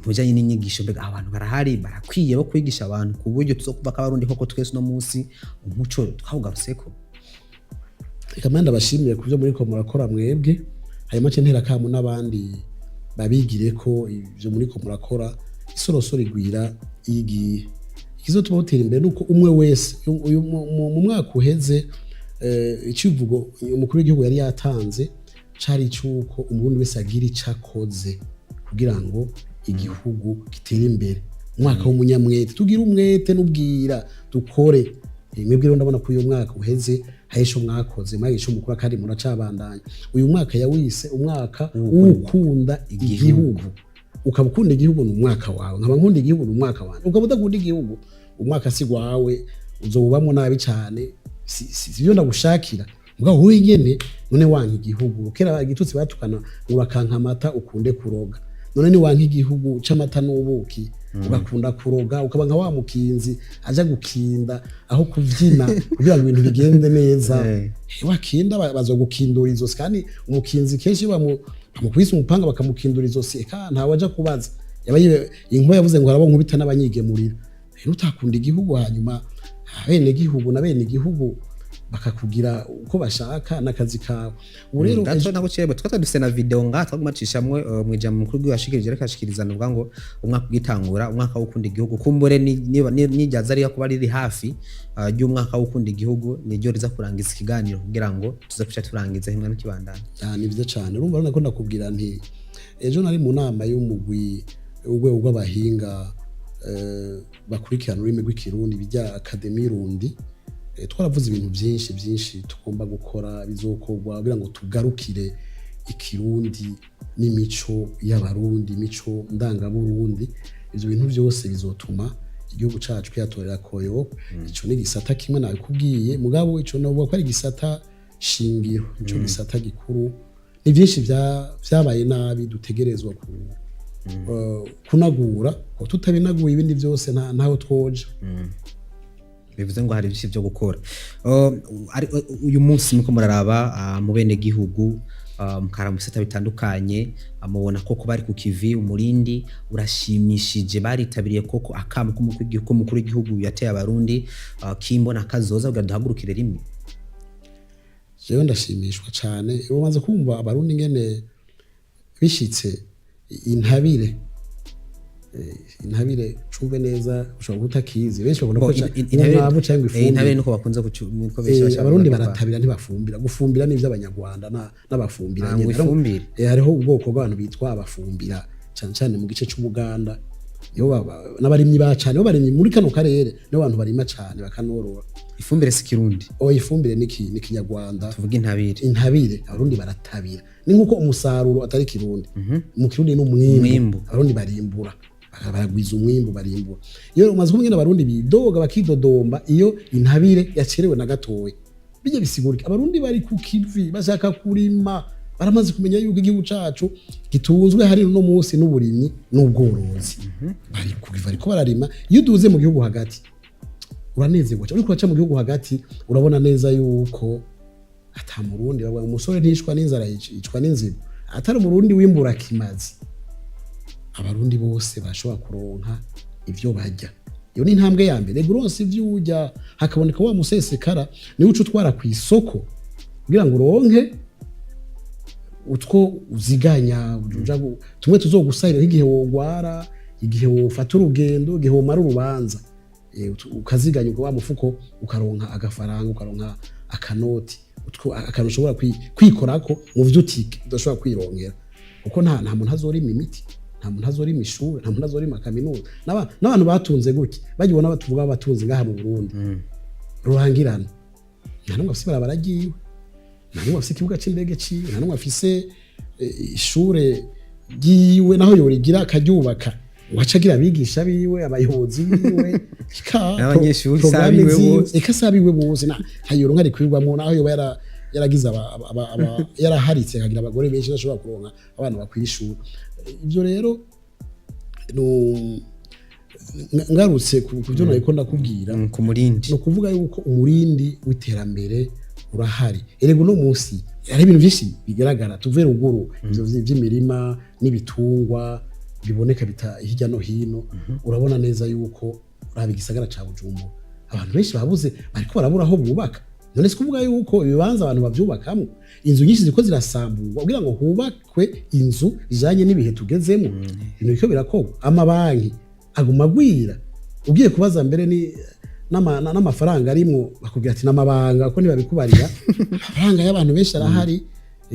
Mu bijanye n'inyigisho, mbega abantu barahari barakwiye bo kwigisha abantu ku buryo tuzokuva ko Abarundi koko twese uno munsi umuco twawugarutseko? Reka manda bashimire ku byo muriko murakora mwebwe, hanyuma nce ntera kamo n'abandi babigire ko ibyo muriko murakora. Isorosoro igwira iyo igiye. Ikizotuma butera imbere nuko umwe wese uyu mu mwaka uheze, icivugo umukuru w'igihugu yari yatanze cari icuko Umurundi wese agira ico akoze kugira ngo igihugu gitere imbere. Umwaka w'umunyamwete, tugire umwete n'ubwira, dukore. Mwebwe rero ndabona ko uyu mwaka uheze hari ico mwakoze, mwagize ico mukora kandi muracabandanya. Uyu mwaka yawise umwaka w'ukunda igihugu. Ukaba ukunda igihugu, ni umwaka wawe. Nkaba nkunda igihugu, ni umwaka wanjye. Ukaba udakunda igihugu, umwaka si gwawe, uzowubamwo nabi cyane. Si byo ndagushakira. Mugabo wowe nyene none wanka igihugu, kera igitutsi batukana ngo urakanka amata ukunde kuroga. None ni wanka igihugu c'amata n'ubuki, ugakunda kuroga, ukaba nka wa mukinzi aja gukinda aho kuvyina kugira ngo ibintu bigende neza. Wakinda bazogukindura izosi. Kandi umukinzi kenshi iyo bamukubise umupanga bakamukindura izosi, eka ntawe aja kubaza. Yaba inkuba yavuze ngo harabo nkubita n'abanyigemurira. Rero utakunda igihugu, hanyuma bene gihugu na bene igihugu bakakugira uko bashaka n'akazi kawe. Ubu rero Gato nako kireba, twatwa dufise na video ngaha twaguma ducishamwe mu ijambo mukuru w'igihugu ariko ashikiriza, nuvuga ngo umwaka ugitangura, umwaka wo gukunda igihugu, kumbure niryaza ariyo kuba riri hafi ry'umwaka wo gukunda igihugu, niryo riza kurangiza ikiganiro kugira ngo tuze kuca turangiza himwe n'ikibandanya. Ah, ni byiza cyane. Urumva rero nako ndakubwira nti ejo nari mu nama y'umugwi w'urwego rw'abahinga bakurikirana ururimi rw'Ikirundi bijya Académie Rundi. Twaravuze ibintu byinshi byinshi tugomba gukora, bizokorwa kugira ngo tugarukire Ikirundi n'imico y'Abarundi, imico ndangaburundi. Ivyo bintu byose bizotuma igihugu cacu kwiyatorera koyo. Ico ni igisata kimwe nabikubwiye, mugabo ico novuga ko ari igisata shingiro, ico gisata gikuru. Ni byinshi vyabaye nabi dutegerezwa kunagura, ko tutabinaguye ibindi byose ntaho twoja. Bivuze ngo hari byinshi byo gukora. Uyu munsi muko muraraba mu bene gihugu, mukara mu bisata bitandukanye, mubona koko bari ku kivi, umurindi urashimishije, baritabiriye koko akamo k'umukuru w'igihugu yateye Abarundi, kimbona kazoza kugira duhagurukire rimwe? Jewe ndashimishwa cyane. Umaze kumva Abarundi ingene bishitse intabire, intabire cumve neza, ushobora kuba utakizi, benshi babona ko umwavu cyangwa intabire ifumbire. Niko bakunze niko benshi bashaka Abarundi kuvuga. baratabira, ntibafumbira. Gufumbira ni ivy'Abanyarwanda n'abafumbira Ah, ngo nyene. ifumbire. Hariho ubwoko bw'abantu bitwa abafumbira, cyane cyane mu gice c'Ubuganda. Nibo n'abarimyi ba cane, nibo barimyi muri kano karere, nibo bantu barima cane bakanorora. Ifumbire si Kirundi? Oya, ifumbire ni Kinyarwanda. Tuvuge intabire. Intabire, Abarundi baratabira. Ni nkuko umusaruro atari Kirundi, mu Kirundi ni umwimbu. Umwimbu. Abarundi barimbura, baragwiza umwimbu, barimbura. Iyo umaze kumwe n'Abarundi bidoga, bakidodomba iyo intabire yacerewe na gatoya, bijya bisigurika. Abarundi bari ku kivi, bashaka kurima, baramaze kumenya yuko igihugu cacu gitunzwe hari no munsi n'uburimyi n'ubworozi. Bari ku kivi, bariko bararima. Iyo uduze mu gihugu hagati uranezerwa cyane. Uriko uraca mu gihugu hagati urabona neza yuko ata Murundi, bavuga ngo umusore ntishwa n'inzara, yicwa n'inzigo, atari Umurundi w'imbura kimazi. Abarundi bose bashobora kuronka ivyo barya. Iyo ni intambwe ya mbere. Uronse ivyo urya, hakaboneka wa musesekara, niwe uca utwara ku isoko kugira ngo uronke. Utwo uziganya tumwe tuzogusahira nk'igihe wogwara, igihe wofata urugendo, igihe womara urubanza. Ukaziganya ubwo wa mufuko, ukaronka agafaranga, ukaronka akanoti, utwo akantu ushobora kwikorako mu vyo udashobora kwironkera, kuko nta muntu azorima imiti, nta muntu azorima ishuri, nta muntu azorima kaminuza. N'abantu batunze gutya bagibona batuvuga abatunze ngaha mu Burundi rurangirana, nta n'umwe afise ibarabara ryiwe, nta n'umwe afise ikibuga c'indege ciwe, nta n'umwe afise ishure ryiwe, naho yorigira akaryubaka ngo ace agira abigisha biwe, abayobozi biwe, eka N'abanyeshuri programme si abiwe ziwe, bose. Eka si abiwe bose, ntayoronka rikwirwamwo, naho yoba yaragize yaraharitse akagira abagore benshi, ntashobora kuronka abana bakwiye ishuri. Ibyo rero ngarutse ku byo nariko ndakubwira, Ku murindi. Ni ukuvuga yuko umurindi w'iterambere urahari. Erega uno munsi hari ibintu byinshi bigaragara tuve ruguru, ivyo vy'imirima n'ibitungwa biboneka bita hirya no hino. Urabona neza yuko uraba igisagara ca Bujumbura, abantu benshi babuze, bariko barabura aho bubaka. None si kuvuga yuko ibibanza abantu bavyubakamwo, inzu nyinshi ziriko zirasamburwa kugira ngo hubakwe inzu zijanye n'ibihe tugezemo. Ibintu biriko birakorwa, amabanki aguma agwira. Ugiye kubaza mbere ni n'amafaranga arimwo, bakubwira ati n'amabanga, ko ntibabikubarira. Amafaranga y'abantu benshi arahari,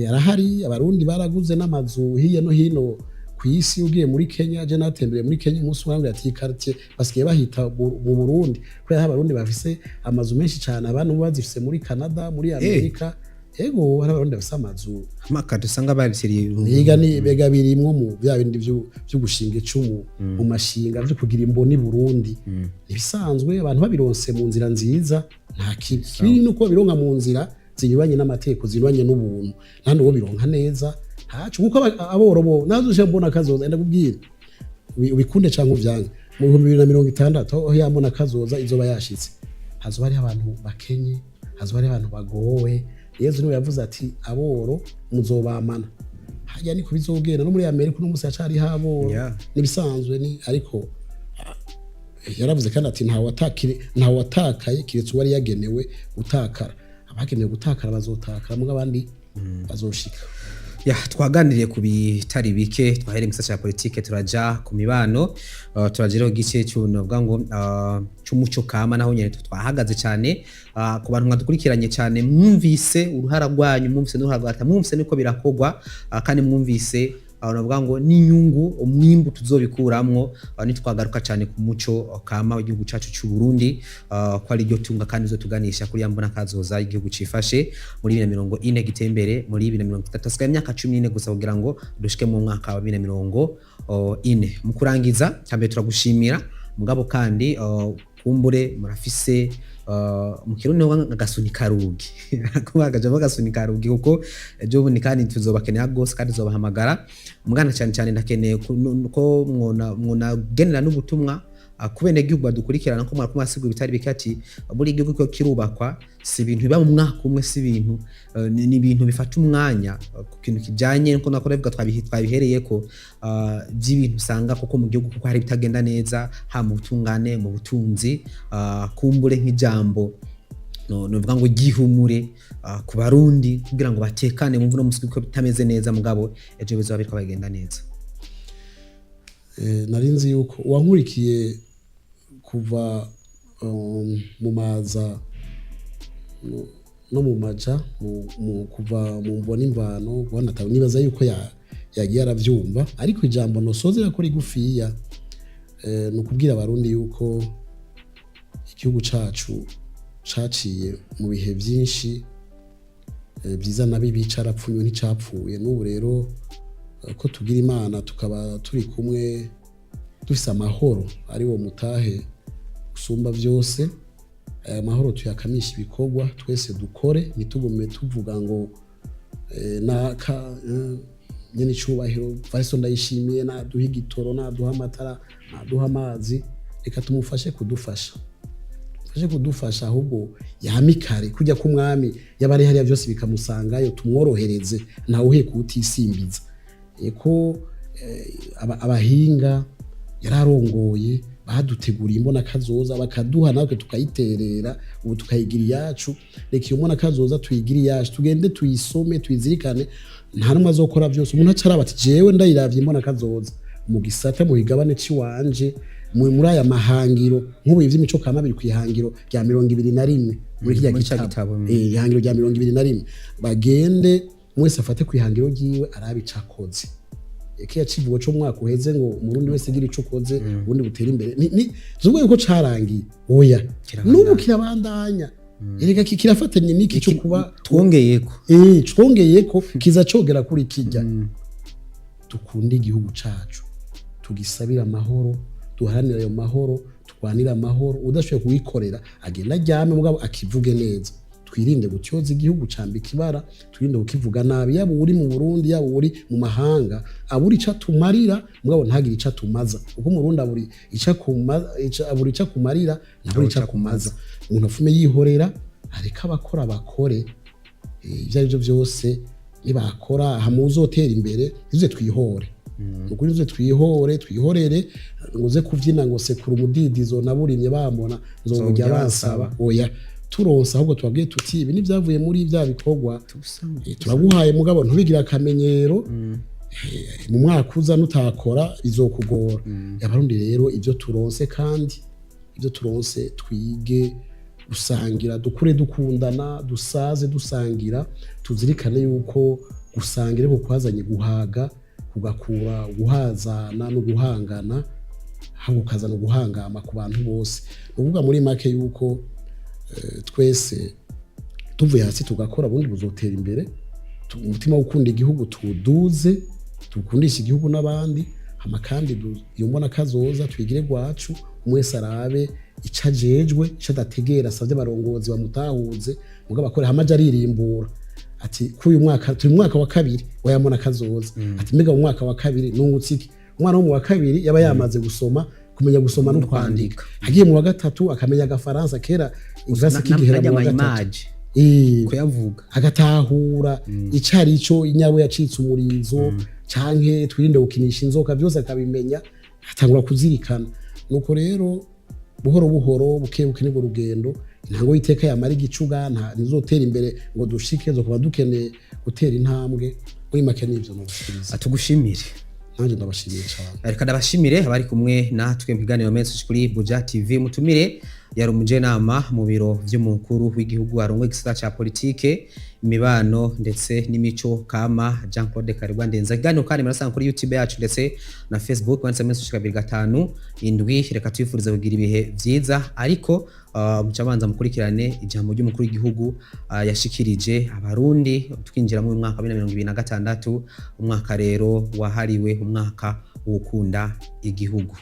arahari. Abarundi baraguze n'amazu hirya no hino ku isi. Ugiye muri Kenya, je natembereye muri Kenya umunsi umwe, arambwira ati iyi quartier basigaye bahita mu Burundi, kubera aho Abarundi bafise amazu menshi cyane. Abantu bazifise muri Canada, muri Amerika. Ego, hari Abarundi bafise amazu. Amakado usanga babisiriye. Biga ni bega birimwo mu bya bindi vyo gushinga icumu mu mashinga, vyo kugira imboni Burundi. Ibisanzwe abantu babironse mu nzira nziza, nta kibi. Kibi nuko babironka mu nzira zinyuranye n'amategeko, zinyuranye n'ubuntu. Nta n'uwo bironka neza, ntaco, kuko aboro bo nazo mbona kazoza. Ndakubwira, ubikunde canke uvyange, mu 2060 aho yambona kazoza izoba yashitse, hazoba hariho abantu bakenye, hazoba hariho abantu bagowe. Yezu niwe yavuze ati aboro muzobamana. Hajya niko bizogenda. No muri Amerika uno munsi hacariho aboro. Nibisanzwe ni ariko yaravuze kandi ati ntawe watakaye kiretse uwari yagenewe gutakara. Abagenewe gutakara bazotakara, muga abandi bazoshika. Ya, twaganiriye ku bitari bike. Twahereye mu gisata cya politike, turaja ku mibano, turaja rero gice cy'unovuga ngo cy'umuco kama, naho nyene twahagaze cyane. Ku bantu mwadukurikiranye cyane, mwumvise uruhara rwanyu, mwumvise n'uruhara rwa leta, mwumvise niko birakogwa, kandi mwumvise navuga ngo n'inyungu, umwimbu tuzobikuramwo nitwagaruka cyane ku muco kama w'igihugu cacu cy'u Burundi, ko ari ryo tunga kandi tuganisha kuri ya mbona kazoza igihugu cifashe muri 2040, gitembere muri 2030. Hasigaye imyaka 14 gusa kugira ngo dushike mu mwaka wa 2040. Mu kurangiza, cyambere turagushimira, mugabo kandi kumbure murafise mu Kirundi ngo agasunika rugi, kuba akajambo agasunika rugi, kuko ejo bundi kandi tuzobakenera gose kandi tuzobahamagara mugana cyane cyane. Ndakeneye ko mwona genera n'ubutumwa ku benegihugu badukurikirana, ko mwari kumwasigura ibitari bike, ati buri gihugu ko kirubakwa si ibintu biba mu mwaka umwe, si ibintu ni ibintu bifata umwanya, ku kintu kijanye nko nakora bivuga twabihereye ko by'ibintu usanga kuko mu gihugu kuko hari ibitagenda neza, ha mu butungane, mu butunzi, kumbure nk'ijambo no novuga ngo gihumure ku Barundi kugira ngo batekane mu mvuno musi ko bitameze neza, mugabo ejo bizoba biriko bagenda neza. Nari nzi yuko uwankurikiye kuva mu maza no mu maja kuva mu mvo n'imvano guhana, nibaza yuko yagiye aravyumva. Ariko ijambo nosozera ko rigufiya, ni ukubwira Abarundi yuko igihugu cacu caciye mu bihe vyinshi, byiza na bibi, carapfunywe nticapfuye. N'ubu rero ko tugira Imana tukaba turi kumwe, dufise amahoro ari wo mutahe usumba vyose, aya mahoro tuyakamisha ibikorwa. Twese dukore, ntitugume tuvuga ngo naka nyene icubahiro Varisto Ndayishimiye naduha igitoro, naduha amatara, naduha amazi. Reka tumufashe kudufasha, fashe kudufasha, ahubwo yamikare kujya k'umwami yaba ari hariya byose bikamusangayo. Tumworohereze, ntawe uheka utisimbiza. Eko abahinga yararongoye baduteguriye imbona kazoza, bakaduha natwe tukayiterera, ubu tukayigira iyacu. Reka iyo mbona kazoza tuyigira iyacu, tugende tuyisome, tuyizirikane. Nta numwe azokora byose. Umuntu acaraba ati: "Jewe ndayiravye mbona kazoza mu gisata, mu bigabane ciwanje, muri aya mahangiro." Nk'ubu ivy'imico kama biri kwihangiro rya 21 muri kirya Muri ca gitabo. gitabo. Ihangiro rya 21, bagende mwese afate kwihangiro ryiwe, arabe ico akoze. Kiya civugo co mu mwaka uheze ngo umurundi wese gira ico ukoze ubundi butere imbere, ni zuvuga yuko carangiye, oya. Kirabandanya. N'ubu kirabandanya. Erega kirafatanye n'iki cyo kuba Twongeyeko. Twongeye ko kiza cogera kuri kijya. Dukunde igihugu cacu, tugisabire amahoro, duharanire ayo mahoro, turwanire amahoro. Udashoboye kuwikorera agenda aryame, mugabo akivuge neza. Twirinde gutyoza igihugu, camba ikibara, twirinde kukivuga nabi, yaba uri mu Burundi, yaba uri mu mahanga. Abura ico atumarira, mugabo ntagire ico atumaza, kuko umurundi aburi ico abura ico akumarira, ntabura ico akumaza. Umuntu afume yihorera, areke abakora bakore. Ibyo ari byo byose nibakora hamwe uzotera imbere. Ntize twihore, nukuri ntize twihore, twihorere ngo uze kuvyina ngo sekura umudidizo naburimye bambona nzobujya Nzobujya bansaba. Oya, turonsa ahubwo tubabwiye tuti: "Ibi nivyavuye muri bya bikorwa, turaguhaye, mugabo ntubigire akamenyero. Mu mwaka uza nutakora bizokugora." Abarundi rero, ibyo turonse, kandi ibyo turonse twige gusangira, dukure dukundana, dusaze dusangira. Tuzirikane yuko gusangira ariko kwazanye guhaga, kugakura guhazana no guhangana, ahubwo ukazana guhangama ku bantu bose. Ni ukuvuga muri make yuko twese tuvuye hasi tugakora, ubundi buzotera imbere. Umutima wo gukunda igihugu tuwuduze, tukundisha igihugu n'abandi. Hama kandi iyo mbona kazoza twigire gwacu, umwese arabe ico ajejwe, ico adategera asavye abarongozi bamutahuze, mugabo akore. Hama aje aririmbura ati: "K'uyu mwaka turi mu mwaka wa kabiri wayambona kazoza." Ati: "Mbega mu mwaka wa kabiri nungutse iki?" Umwana wo mu wa kabiri yaba yamaze gusoma, kumenya gusoma no kwandika. Agiye mu wa gatatu akamenya agafaransa. Kera igrasi kigihera mu wa gatatu. Imaje kuyavuga. Agatahura ico ari cyo, inyabo yacitse umurizo canke twirinde gukinisha inzoka, byose akabimenya, atangura kuzirikana. Nuko rero buhoro buhoro, buke buke, nibwo rugendo. Intango y'iteka yamara igicuga, nta ntizotera imbere ngo dushike, zo kuba dukeneye gutera intambwe. Muri make nivyo nogushikiriza. Tugushimire. Nanjye ndabashimiye cyane. Reka ndabashimire abari kumwe natwe mu kiganiro menshi kuri Buja TV. Mutumire yari umujenama mu biro vy'umukuru w'igihugu arongoye igisata ca politike, imibano ndetse n'imico kama, Jean Claude Karegwa Ndenza. Ikiganiro kandi murasanga kuri YouTube yacu ndetse na Facebook, wanditse menshi 257. Reka twifurize kugira ibihe vyiza, ariko mucabanza mukurikirane ijambo ry'umukuru w'igihugu yashikirije abarundi twinjira mu mwaka wa 2026, umwaka rero wahariwe umwaka w'ukunda igihugu.